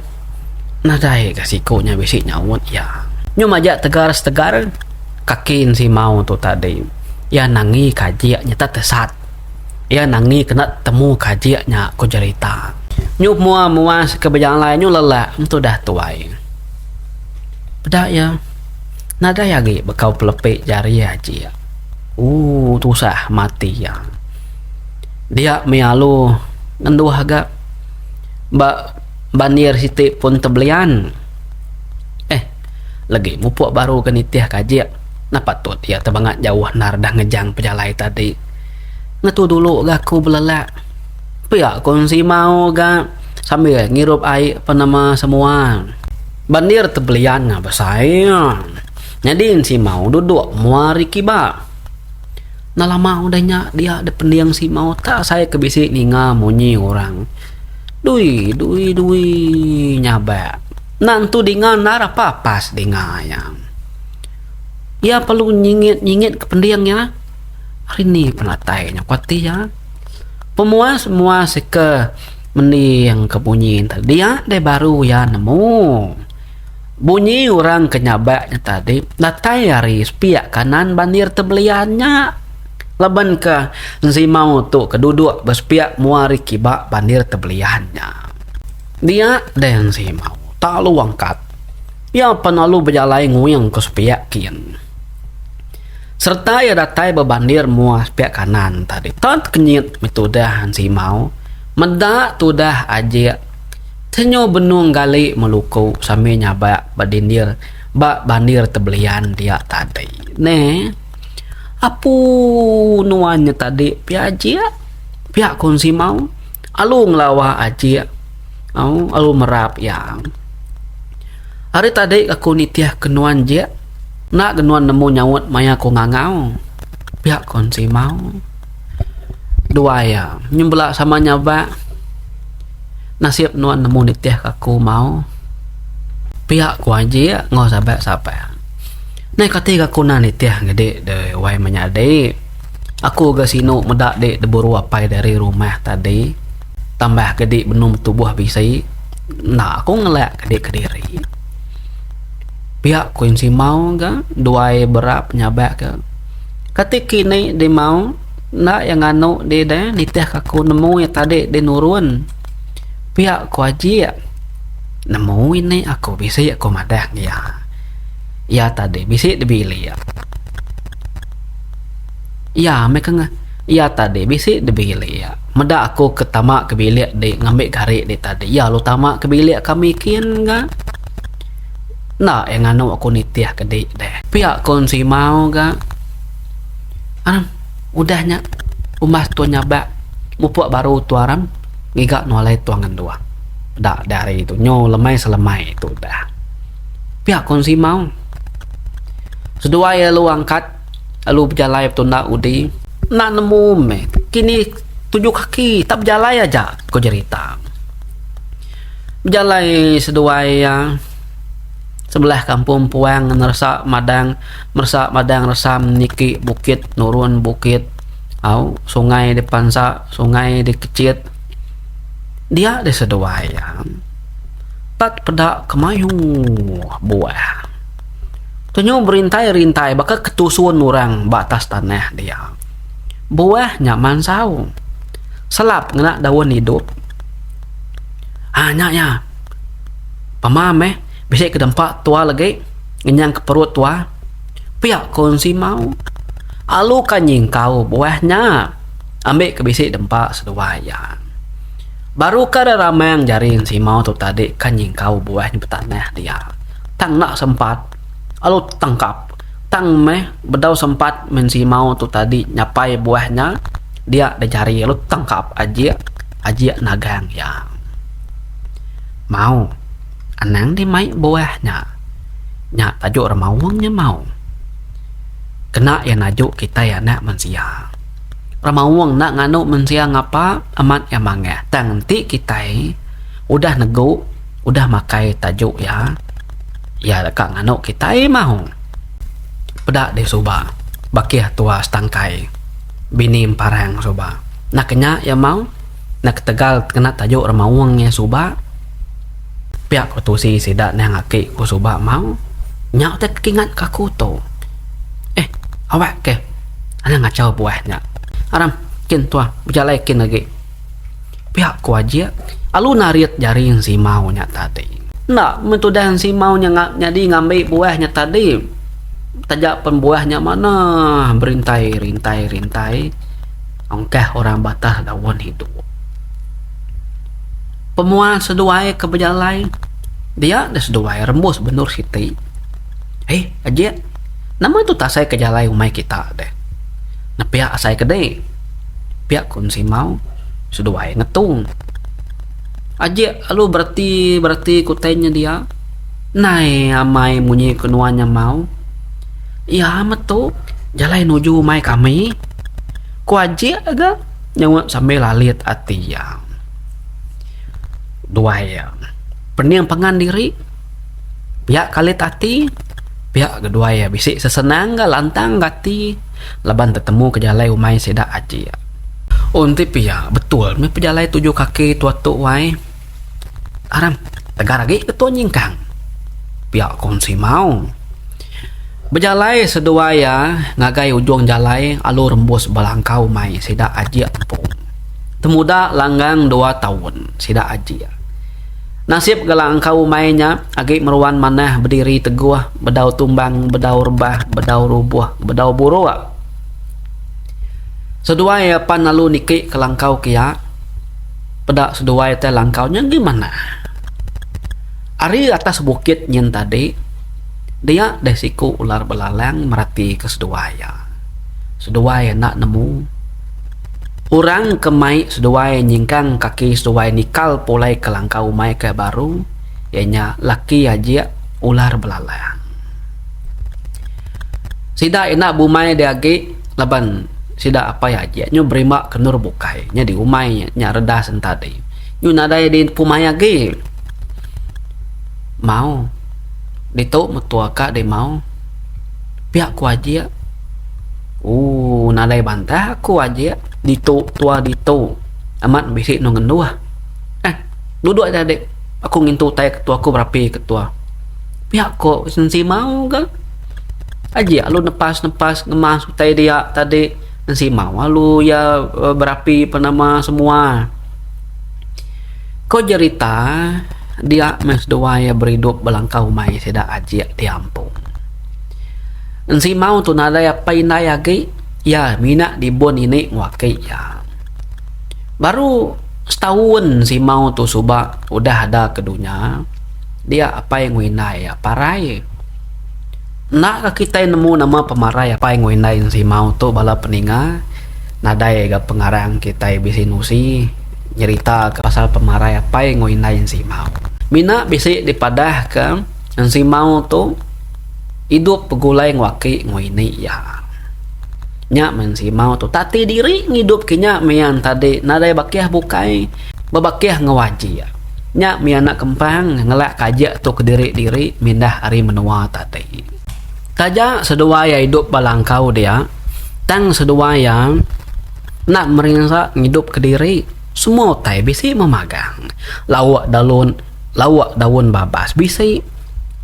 nadai ga siku nya bisi nyaut iya. Nyu majak tegar setegar kaki Ensimau tu tadi iya nangi kajik nyata tesat. Iya nangi kena temu kajik nya ku jerita. Nyu mua muas ke bejalai nyu lelak entudah tuai. Peda iya. Nadai agi bekau pelepi jari aji. Ooh tusah mati iya. Dia mih alu ngenduh ga ba bandir siti pun tebelian. Eh legi mupuk baru ke nitih ka ajik enda patut iya tebangat jauh endar dah ngejang pejalai tadi. Ngetu dulu ga aku belelak. Pia ku Ensimau ga sambil ngirup ai penema semua. Bandir tebelian nya besai. Nyadi Ensimau duduk mua ari kiba. Enda lama udah nya dia dipending Simau tak asai ke bisi ninga munyi orang. Dui dui dui nyabak. Enda entu dinga endar apa pas dinga iya. Iya perlu nyingit-nyingit ke pending iya. Ari ni penatai nya ku ati iya. Pemuas muas ke Mending ke bunyi nya tadi dia deh baru iya nemu. Bunyi orang ke nyabak nya tadi datai ari sepiak kanan bandir tebelian nya. Laban ke Ensimau tu ke duduk ba sepiak mua ari kiba bandir tebelian nya. Dia deh Ensimau tak lalu angkat. Iya pan lalu bejalai nguing ke sepiak kin. Sereta iya datai ba bandir mua sepiak kanan tadi tan tekenyit meh tudah Ensimau meda tudah Ajik tenyo benung gali meluku sambil nyabak ba dindir. Ba bandir tebelian dia tadi. Neh. Apu nuan nya tadi pia ajik. Pia ku Ensimau. Alu ngelawa ajik. Au alu merap iya. Ari tadi aku nitih ke nuan jik. Enda ga nuan nemu nyaut maya ku ngangau. Pia ku Ensimau. Duai iya nyembela sama nyabak. Nasib nuan nemu nitih ka aku mau. Pia ku Ajik enggau sabak-sabak. Nai kati ga aku enda nitih ngedi de wai menyadi. Aku ga sinu meda di deburu apai dari rumah tadi. Tambah ke di benung betubuh bisi enda aku ngelak ke di kediri. Pia ku Ensimau ga duai berap nyabak ke. Kati kini di mau enda iya nganu di deh nitih ka aku nemu iya tadi di nurun. Pia ku Ajik. Nemu ini aku bisi aku madah ngiya. Iya tadi bisi dibilik. Iya meh ke iya tadi bisi dibilik. Meda aku ke tama ke bilik di ngambi gari di tadi. Iya lalu tama ke bilik kami kin ga. Enda iya nganu aku nitih ke di deh. Pia ko Ensimau ga. Aram udah nya umbas tua nyabak mupuk baru tua aram ngiga nuh alai tua ngenduh. Peda deh hari tu nyu lemai selemai tu udah. Pia ko Ensimau. Seduai lalu angkat lalu bejalai betunda udi. Enda nemu meh kini tuju kaki tak bejalai aja ko jerita. Bejalai seduai iya sebelah kampung puang neresa madang meresa madang resam niki bukit nurun bukit au sungai dipansa sungai dikechit dia deh seduai iya. Pat peda ke mayuh buah. Tunyu berintai-rintai baka ketusun orang ba atas tanah dia. Buah nya mansau. Selap ngena daun idup. Haa nya iya. Pama meh bisi ke dempa tua legi ngenyang ke perut tua. Pia ko Ensimau. Alu ka nyingkau buah nya ambi ke bisi dempa seduai iya. Baru ka reramang jari Ensimau tu tadi ka nyingkau buah nya betanah dia. Tang enda sempat alu tangkap. Tang meh bedau sempat meh Ensimau tu tadi nyapai buah nya dia da jari alu tangkap ajik ajik nagang iya. Mau anang deh mai buah nya. Nya tajuk remaung nya mau. Kena iya najuk kitai anak mensia. Remaung enda nganu mensia ngapa amat iya mangah tang enti kitai udah negu udah makai tajuk iya, iya deka nganu kitai mau. Peda deh suba bakih tua setangkai bini emparang suba. Nak nya iya mau nak ketegal kena tajuk remaung iya suba pia ku tusi sida nang aki ku suba mau nya utai ke kingat ka aku tu. Eh awak ke. Anang ngachau buah nya. Aram kin tuah bejalai kin agi. Pia ku Ajik alu narit jari Ensimau nya tadi. Enda meh tudah Ensimau nya nyadi ngambi buah nya tadi. Taja pen buah nya manah berintai rintai rintai ongkah orang batah daun idup. Pemua seduai ke bejalai dia deh seduai rembus bendur siti. Eh Ajik. Nama tu tasai ke jalai umai kita deh. Nepiak asai ke deh. Pia ku Ensimau seduai ngetung. Ajik lalu bereti bereti ku utai nya dia. Nai amai munyi ku nuan nya mau. Iya metu jalai nuju umai kami. Ku Ajik ga nyaut sambil alit ati iya. Duai iya pening pangan diri. Pia kalit ati, pia ga duai iya bisi sesenang ga lantang ga ati laban tetemu ke jalai umai sida aji. Oh enti pia betul meh pejalai tuju kaki tua tu wai. Aram tegar agi ke tua nyingkang. Pia ko Ensimau. Bejalai seduai iya ngagai ujung jalai alu rembus ba langkau umai sida aji empu. Temuda langgang dua taun sida aji. Nasib ga langkau umai nya agi meruan manah bediri teguh bedau tumbang bedau rebah bedau rubuh bedau buruk. Seduai iya pan lalu niki ke langkau kiya peda seduai tai langkau nya agi manah. Ari atas bukit nyin tadi. Dia deh siku ular belalang meratika seduai iya. Seduai enda nemu. Orang ke mai seduai nyingkang kaki seduai nikal pulai ke langkau umai ke baru iya nya laki ajik ular belalang. Sida enda bumai dia agi laban sida apai ajik nyu berimba ke endur bukai nyadi umai nya redas entadi nyu nadai di pumai agi. Mau. Ditu metua ka deh mau. Pia ku ajik. Ooh nadai bantah aku ajik. Ditu tua ditu. Amat bisi enu ngenduh. Eh duduk aja dek aku ngintu utai ketua aku berapi ketua. Pia ko sensi mau ga. Ajik lalu nepas nepas ngemas utai dia tadi sensi mau lalu iya berapi penama semua. Ko jerita dia meh seduai iya beridup belangkau umai sida ajik ti ampung. Ensimau tu nadai apai indai agi iya mina dibun ini enggau aki iya. Baru setaun Ensimau tu suba udah ada ke dunya dia apai enggau indai iya parai. Enda ka kitai nemu nama pemarai apai enggau indai Ensimau tu bala peninga nadai ga pengarang kitai bisi nusi. Nyerita ke pasal pemarai apai enggau indai Ensimau. Mina bisi dipadah ke Ensimau tu idup begulai enggau aki enggau ini iya. Nya meh Ensimau tu tati diri ngidup ke nya meh iya entadi nadai bakih bukai bebakih enggau ajik. Nya meh anak kempang ngelak ke ajik tu kediri-diri mindah ari menua tadi. Taja seduai iya idup ba langkau dia tang seduai iya. Enda merinsa ngidup kediri, semua utai bisi memagang. Lauk dalun, lauk daun babas bisi.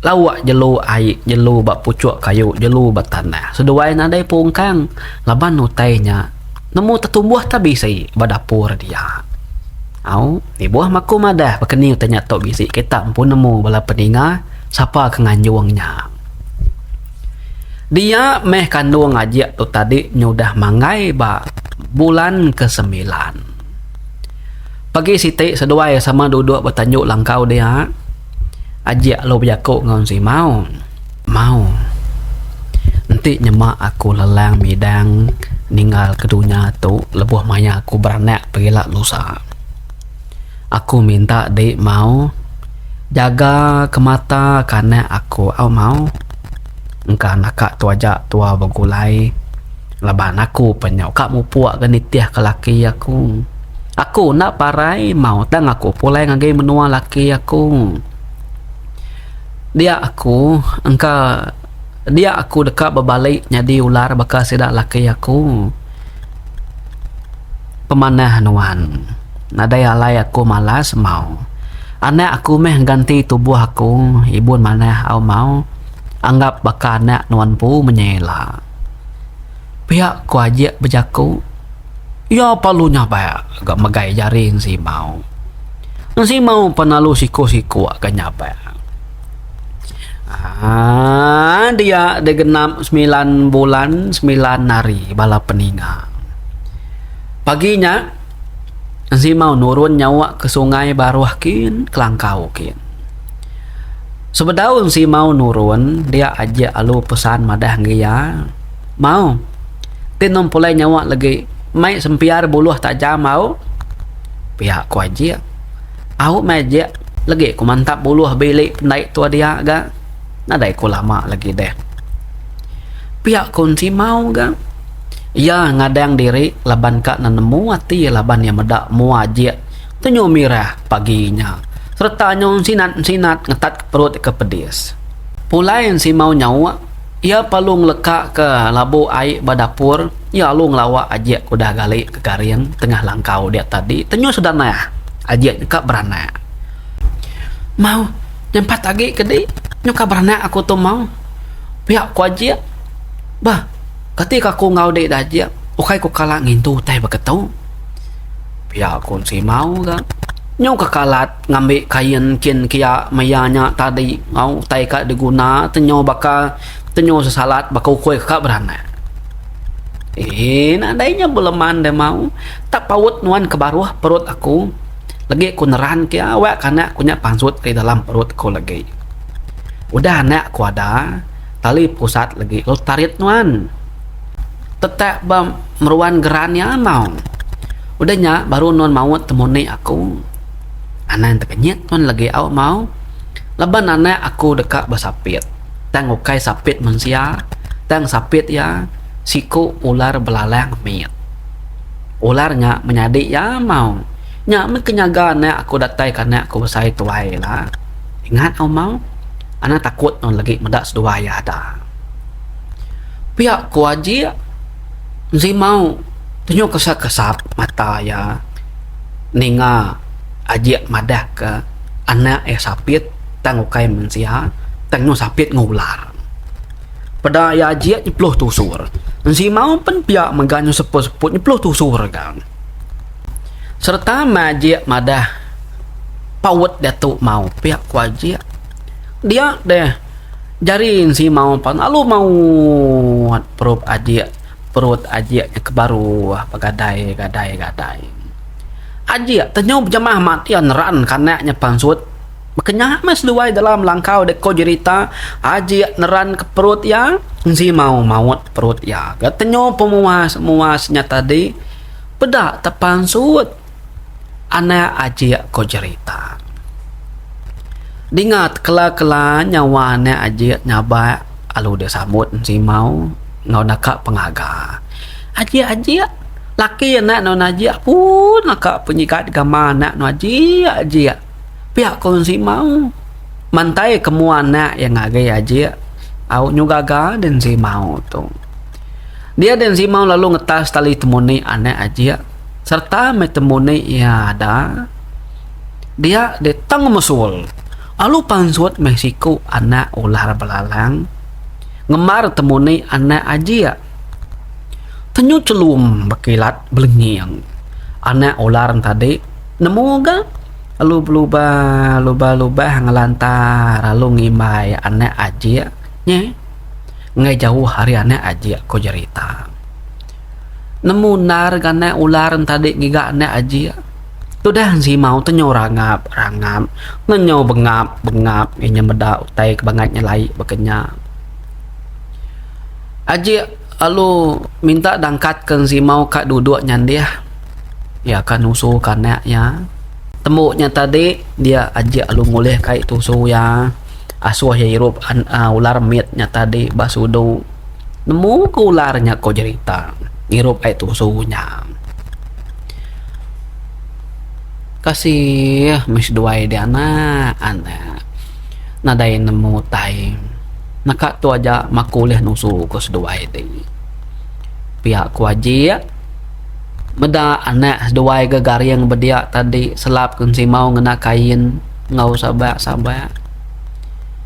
Lauk jelu ai, jelu ba puchuk kayu, jelu ba tanah. Seduai nadai pungkang laban utai nya nemu tetumbuh te bisi ba dapur dia. Au, ibuh maku madah baka ni utai nya tu bisi kita empu nemu bala peninga sapa ke nganjung nya. Dia meh kandung ajik tu tadi nyudah manggai ba bulan ke semilan. Pagi siti seduai sama duduk ba tanju langkau dia, ajik lalu bejaku enggau Ensimau. Mau. Enti nyema aku lelang midang ninggal ke dunya tu lebuh maya aku beranak pegila lusa. Aku minta dik mau jaga kemata ke anak aku au mau. Engka naka tu aja tua begulai laban aku pen nyau ka mupuk ga nitih ke laki aku. Aku enda parai mau tang aku pulai ngagai menua laki aku. Dia aku engka dia aku deka bebali nyadi ular baka sida laki aku. Pemanah nuan. Nadai alai aku malas mau. Anak aku meh ganti tubuh aku ibun manah au mau anggap baka anak nuan empu menyela. Pia ku Ajik bejaku. Iya perlu nyabak ga megai jari Ensimau. Ensimau pan lalu siku-siku ga nyabak. Aaa dia digenap semilan bulan semilan hari bala peninga. Pagi nya Ensimau nurun nyawa ke sungai baruh kin kelangkau kin. Sebedau Ensimau nurun dia ajik alu pesan madah ngi iya. Mau ti nong pulai nyawa legi mai sempiar buluh tajam au. Pia ku ajik. Au meh ajik legi ku mantap buluh bilik pendai tua dia ga. Nadai ku lama lagi deh. Pia ku Ensimau ga. Iya ngadang diri laban ka nenemu ati laban iya meda mua ajik tenyu mirah pagi nya sereta nyu ensinat-ensinat ngetat ke perut ke pedis. Pulai Ensimau nyauk, iya perlu ngeleka ke labu ai ba dapur, iya lalu ngelawa ajik ke udah gali ke garing tengah langkau dia tadi tenyu sedanah ajik nya ka beranak. Mau nyempat agi ke di nyu ka beranak aku tu mau. Pia ku ajik. Bah. Kati ka aku enggau dik da ajik ukai ku kala ngintu utai baka tu. Pia ku Ensimau ga. Nyu ka kalat ngambi kain kin kia maya nya tadi enggau utai ka diguna tenyo baka tenyo sesalat baka ukui ka beranak. Eii nadai nya beleman deh mau tak paut nuan ke baruh perut aku legi ku neran kia awak ka anak ku nya pansut ari dalam perut ku legi. Udah anak ku ada. Tali pusat legi lalu tarit nuan. Tetak ba meruan geran iya mau. Udah nya baru nuan maut temuni aku. Anang tekenyit nuan legi au mau. Laban anak aku deka besapit. Tang ukai sapit mensia, tang sapit iya siku ular belalang mit. Ular nya menyadi iya mau. Nya meh ke nyaga anak aku datai ke anak aku besai tuai ila. Ingat au mau. Anang takut nuan legi meda seduai iya ada. Pia ku Ajik, Ensimau tunjuk kesap-kesap mata iya ninga Ajik madahka anak iya sapit tang ukai mensia tang nyau sapit enggau ular. Peda iya Ajik nyepeluh tusur. Ensimau pen pia mega nyau seput-seput nyepeluh tusur ga. Sereta meh Ajik madah paut diatu mau pia ku Ajik. Dia deh. Jari ensimau pan lalu maut perup ajik perut ajik nya ke baru begadai gadai gadai. Ajik tenyu bejemah amat iya neran ke anak nya pansut. Baka nya meh seduai dalam langkau dek ko jerita ajik neran ke perut iya ensimau maut perut iya ga tenyu pemuas muas nya tadi peda tepansut. Anak ajik ko jerita. Dinga tekela-kela nyawa anak ajik nyabak alu disambut ensimau enggau naka pengaga. Ajik-ajik laki anak nuan ajik pun naka penyigat gamal anak nuan ajik-ajik. Pia ko ensimau mantai ke mua anak iya ngagai ajik au nyu gaga deh ensimau tu. Dia deh ensimau lalu ngetas tali temuni anak ajik. Sereta meh temuni iya ada, dia ditang mesul alu pansut meh siku anak ular belalang ngembar temuni anak ajik. Tenyu chelum bekilat belenging. Anak ular ne tadi nemu ga lalu belubah lubah lubah ngelantar lalu ngimbai anak ajik nyeh enggai jauh ari anak ajik ku jerita. Nemu endar ga anak ular enti ngiga anak ajik. Tudah ensimau tenyo rangap rangap nenyo bengap bengap inya meda utai ke bangat nyelai baka nya. Ajik lalu minta dangkat ke ensimau ka duduk nyandih iya ka nusu ka anak iya. Tembu nya tadi dia ajik lalu ngulih ka ai tusu iya asuh iya irup uhh ular mit nya tadi ba sudu. Nemu ke ular nya ko jerita ngirup ai tusu nya. Kasih meh seduai dia anak anak nadai nemu utai naka tu aja maku ulih nusu ko seduai ti. Pia ku Ajik meda anak seduai ga garing bedia tadi selap ke ensimau ngena kain enggau sabak sabak.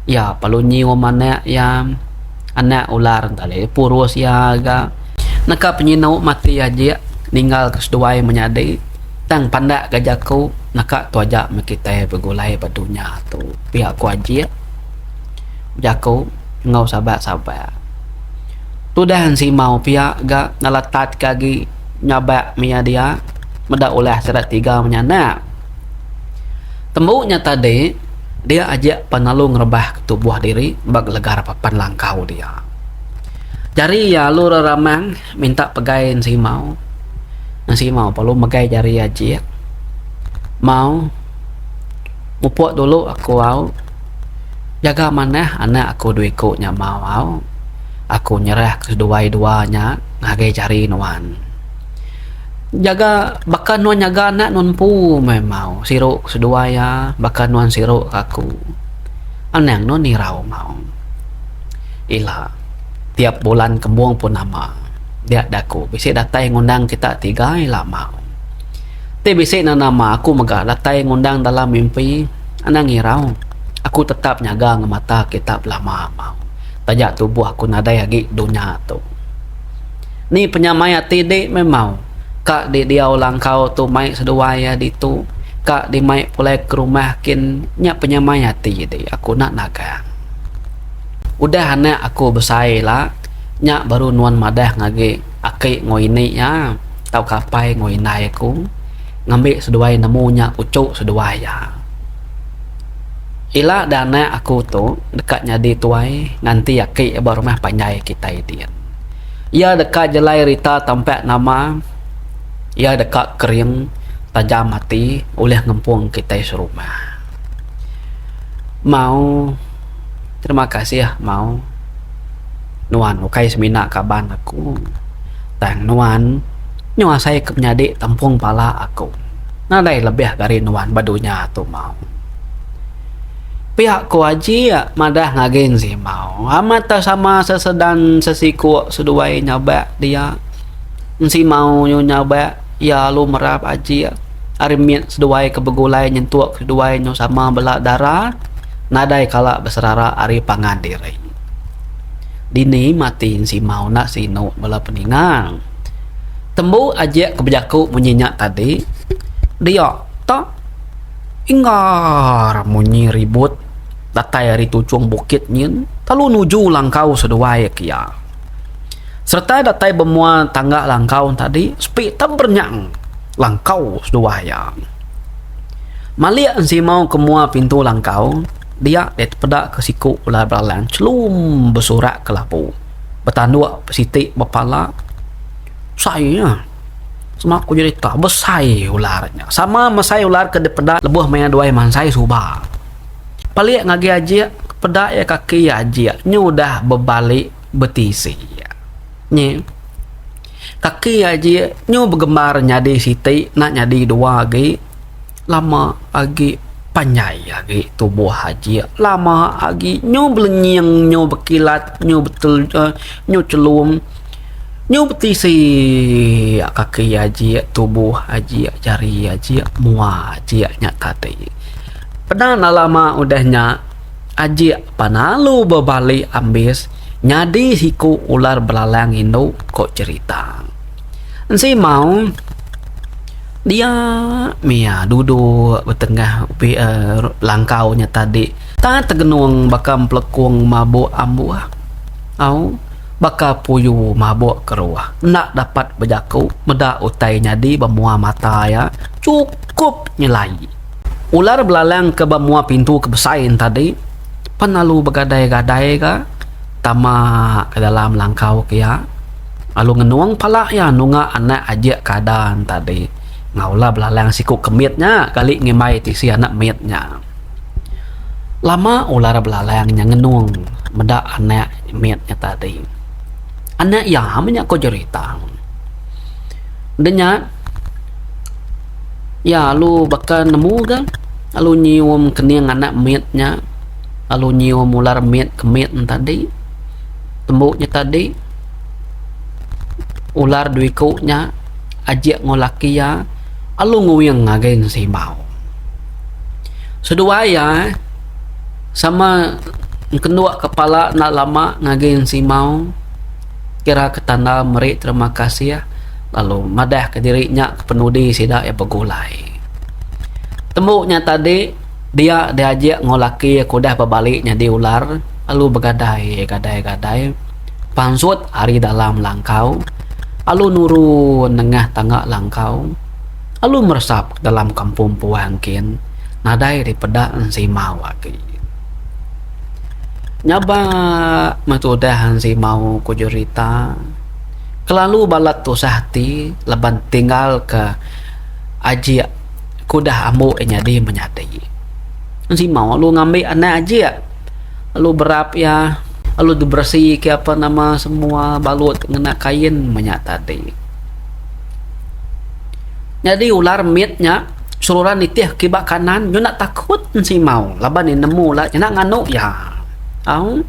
Iya perlu nyium anak iya. Anak ular enta alai purus iya ga. Neka penyinu mati ajik ninggal ke seduai menyadi tang pandak ga jaku naka tu aja meh kitai begulai ba dunya tu pia ku ajik bejaku enggau sabak-sabak. Tudah ensimau pia ga ngeletat ke agi nyabak mih iya dia meda ulah sida tiga menyanak. Tembu nya tadi, dia ajik pan lalu ngerebah ke tubuh diri ba gelegar papan langkau dia. Jari iya lalu reramang minta pegai Ensimau. Ensimau perlu megai jari ajik. Mau, mupuk dulu aku au. Jaga manah anak aku dua iku nya mau au. Aku nyerah ke seduai dua nya ngagai jari nuan. Jaga baka nuan nyaga anak nuan empu meh mau siru ke seduai iya baka nuan siru ke aku. Anang nuan irau mau. Ila tiap bulan kembung pun nama dia daku bisi datai ngundang kita tiga ila mau. Ti bisi ne nama aku mega datai ngundang dalam mimpi anang irau aku tetap nyaga ngemata kita belama mau taja tubuh aku nadai agi dunya tu. Ni penyamai ati dik meh mau. Ka dik diau langkau tu mai seduai iya ditu. Ka dik mai pulai ke rumah kin nya penyamai ati dik aku enda nagang. Udah anak aku besai ila nya baru nuan madah ngagi aki enggau ini iya tauka apai enggau indai aku ngambi seduai nemu nya uchu seduai iya. Ila da anak aku tu deka nyadi tuai nganti aki ba rumah panjai kitai din. Iya deka jelai rita tampak nama, iya deka kering tajam ati ulih ngempung kitai serumah. Mau terima kasih mau nuan ukai semina kaban aku tang nuan nyau asai ke menyadi tampung pala aku. Nadai lebih ari nuan ba dunya tu mau. Pia ku Aji madah ngagai Ensimau. Amat ta sama sesedan sesiku seduai nyabak dia. Ensimau nyu nyabak iya lalu merap Aji ari mit seduai ke begulai nyentuk seduai nyu sama bela dara nadai kala beserara ari pangan diri. Dini mati Ensimau enda sinu bala peninga. Tembu Aji ke bejaku munyi nya tadi dia ta. Inggar munyi ribut datai ari tuchung bukit nyin lalu nuju langkau seduai kia. Sereta datai ba mua tangga langkau tadi sepi tau berenyang langkau seduai iya. Malik ensimau ke mua pintu langkau dia deh tepeda ke siku ular belalang chelum besurak ke labu betanduk siti ba pala sai iya. Sema ku jerita besai ular nya. Sama mesai ular ke dipeda lebuh maya duai mansai suba. Pelik ngagai ajik peda iya kaki ajik nyu udah bebali betisi. Nyi kaki ajik nyu begembar nyadi siti enda nyadi dua agi. Lama agi panjai agi tubuh ajik lama agi nyu belenying nyu bekilat nyu betel nyu chelum nyu betisi kaki ajik tubuh ajik jari ajik mua ajik nya tadi. Peda enda lama udah nya ajik pan lalu bebali ambis nyadi siku ular belalang indu ko cherita. Enti mau dia mia duduk betengah langkau nya tadi tak tegenung baka empelekung mabuk ambuh au baka puyu mabuk keruh enda dapat bejaku meda utai nyadi ba mua mata iya chukup nyelai. Ular belalang ke ba mua pintu ke besai ne tadi pan lalu begadai-gadai ga tama ke dalam langkau ke iya. Lalu ngenung pala iya nunga anak ajik ke ada tadi. Enggau ulah belalang siku ke mit nya kali ngimbai tisi anak mit nya. Lama ular belalang nya ngenung meda anak mit nya tadi. Anak iya meh nya ko jerita. Udah nya iya lalu baka nemu ga lalu nyium kening anak mit nya lalu nyium ular mit ke mit ne tadi. Tembu nya tadi ular dua iku nya ajik enggau laki iya lalu nguing ngagai Ensibau. Seduai iya sama kenduk kepala enda lama ngagai Ensibau kira ke tanda meri terima kasih lalu madah ke diri nya ke penudi sida iya begulai. Tembu nya tadi dia diajik enggau laki iya ke udah bebali nyadi ular lalu begadai gadai gadai pansut ari dalam langkau lalu nurun nengah tangga langkau lalu meresap dalam kampung puang kin nadai dipeda ensimau agi. Nyaba meh tudah ensimau ku jerita kelalu balat tusah ati laban tinggal ke ajik ke udah ambu iya nyadi menyadi. Ensimau lalu ngambi anak ajik. Lalu berap iya, lalu diberesi ke apa nama semua balut ngena kain menya tadi. Nyadi ular mit nya seruran nitih kiba kanan nyau enda takut ensimau laban iya nemu la nya nganu iya. Au.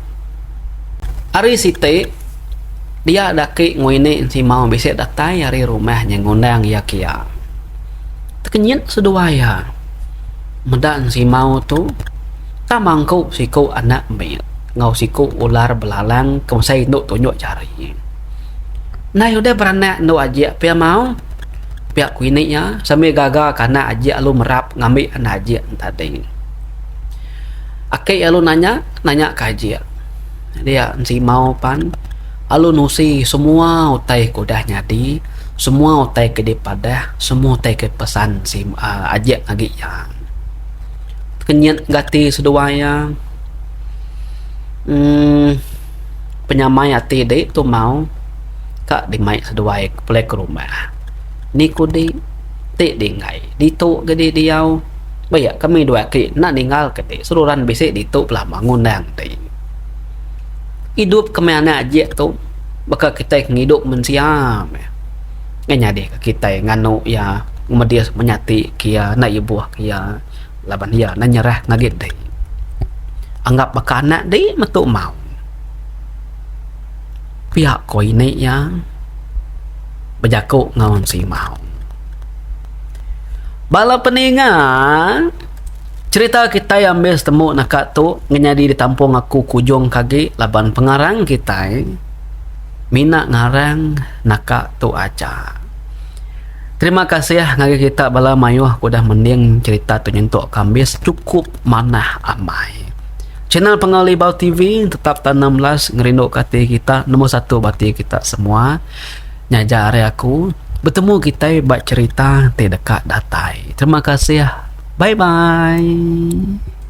Hari siti dia daki enggau ini ensimau bisi datai ari rumah nya ngundang iya kia. Tekenyit seduai iya meda ensimau tu. Tang mangku siku anak mit enggau siku ular belalang ke mesai indu tunjuk jari. Ndai udah beranak endu ajik pia mau pia ku ini iya sambil gaga ke anak ajik lalu merap ngambi anak ajik ne tadi. Aki lalu nanya nanya ke ajik dia ensimau pan lalu nusi semua utai ke udah nyadi semua utai ke dipadah semua utai ke pesan ajik agi iya. Tekenyit ga ati seduai iya. Uhh penyamai ati di tu mau ka dimai seduai pulai ke rumah. Ni ku di ti dinggai ditu ga di diau. Ba kami dua aki enda ninggal ke ti seruran bisi ditu belama ngundang ti. Idup ke meh anak ajik tu baka kitai ke ngidup mensia meh. Ngai nyadi ke kitai nganu iya ngemedis menyati ke iya enda ibuh ke iya laban iya enda nyerah ngagai dei. Anggap baka anak dei metu mau. Pia ko ini iya bejaku enggau Simau. Bala peninga cherita kitai ambis temu naka tu ngenyadi ditampung aku kujung ke agi laban pengarang kitai mina ngarang naka tu aja. Terima kasih ngagai kita bala mayuh ke udah mending cherita tu nyentuk ke ambis chukup manah amai. Channel Panggau Libau TV tetap taun 16 ngerinduka ati kita nombor satu ba ati kita semua. Nya aja ari aku betemu kitai ba cherita ti deka datai. Terima kasih. Bye bye.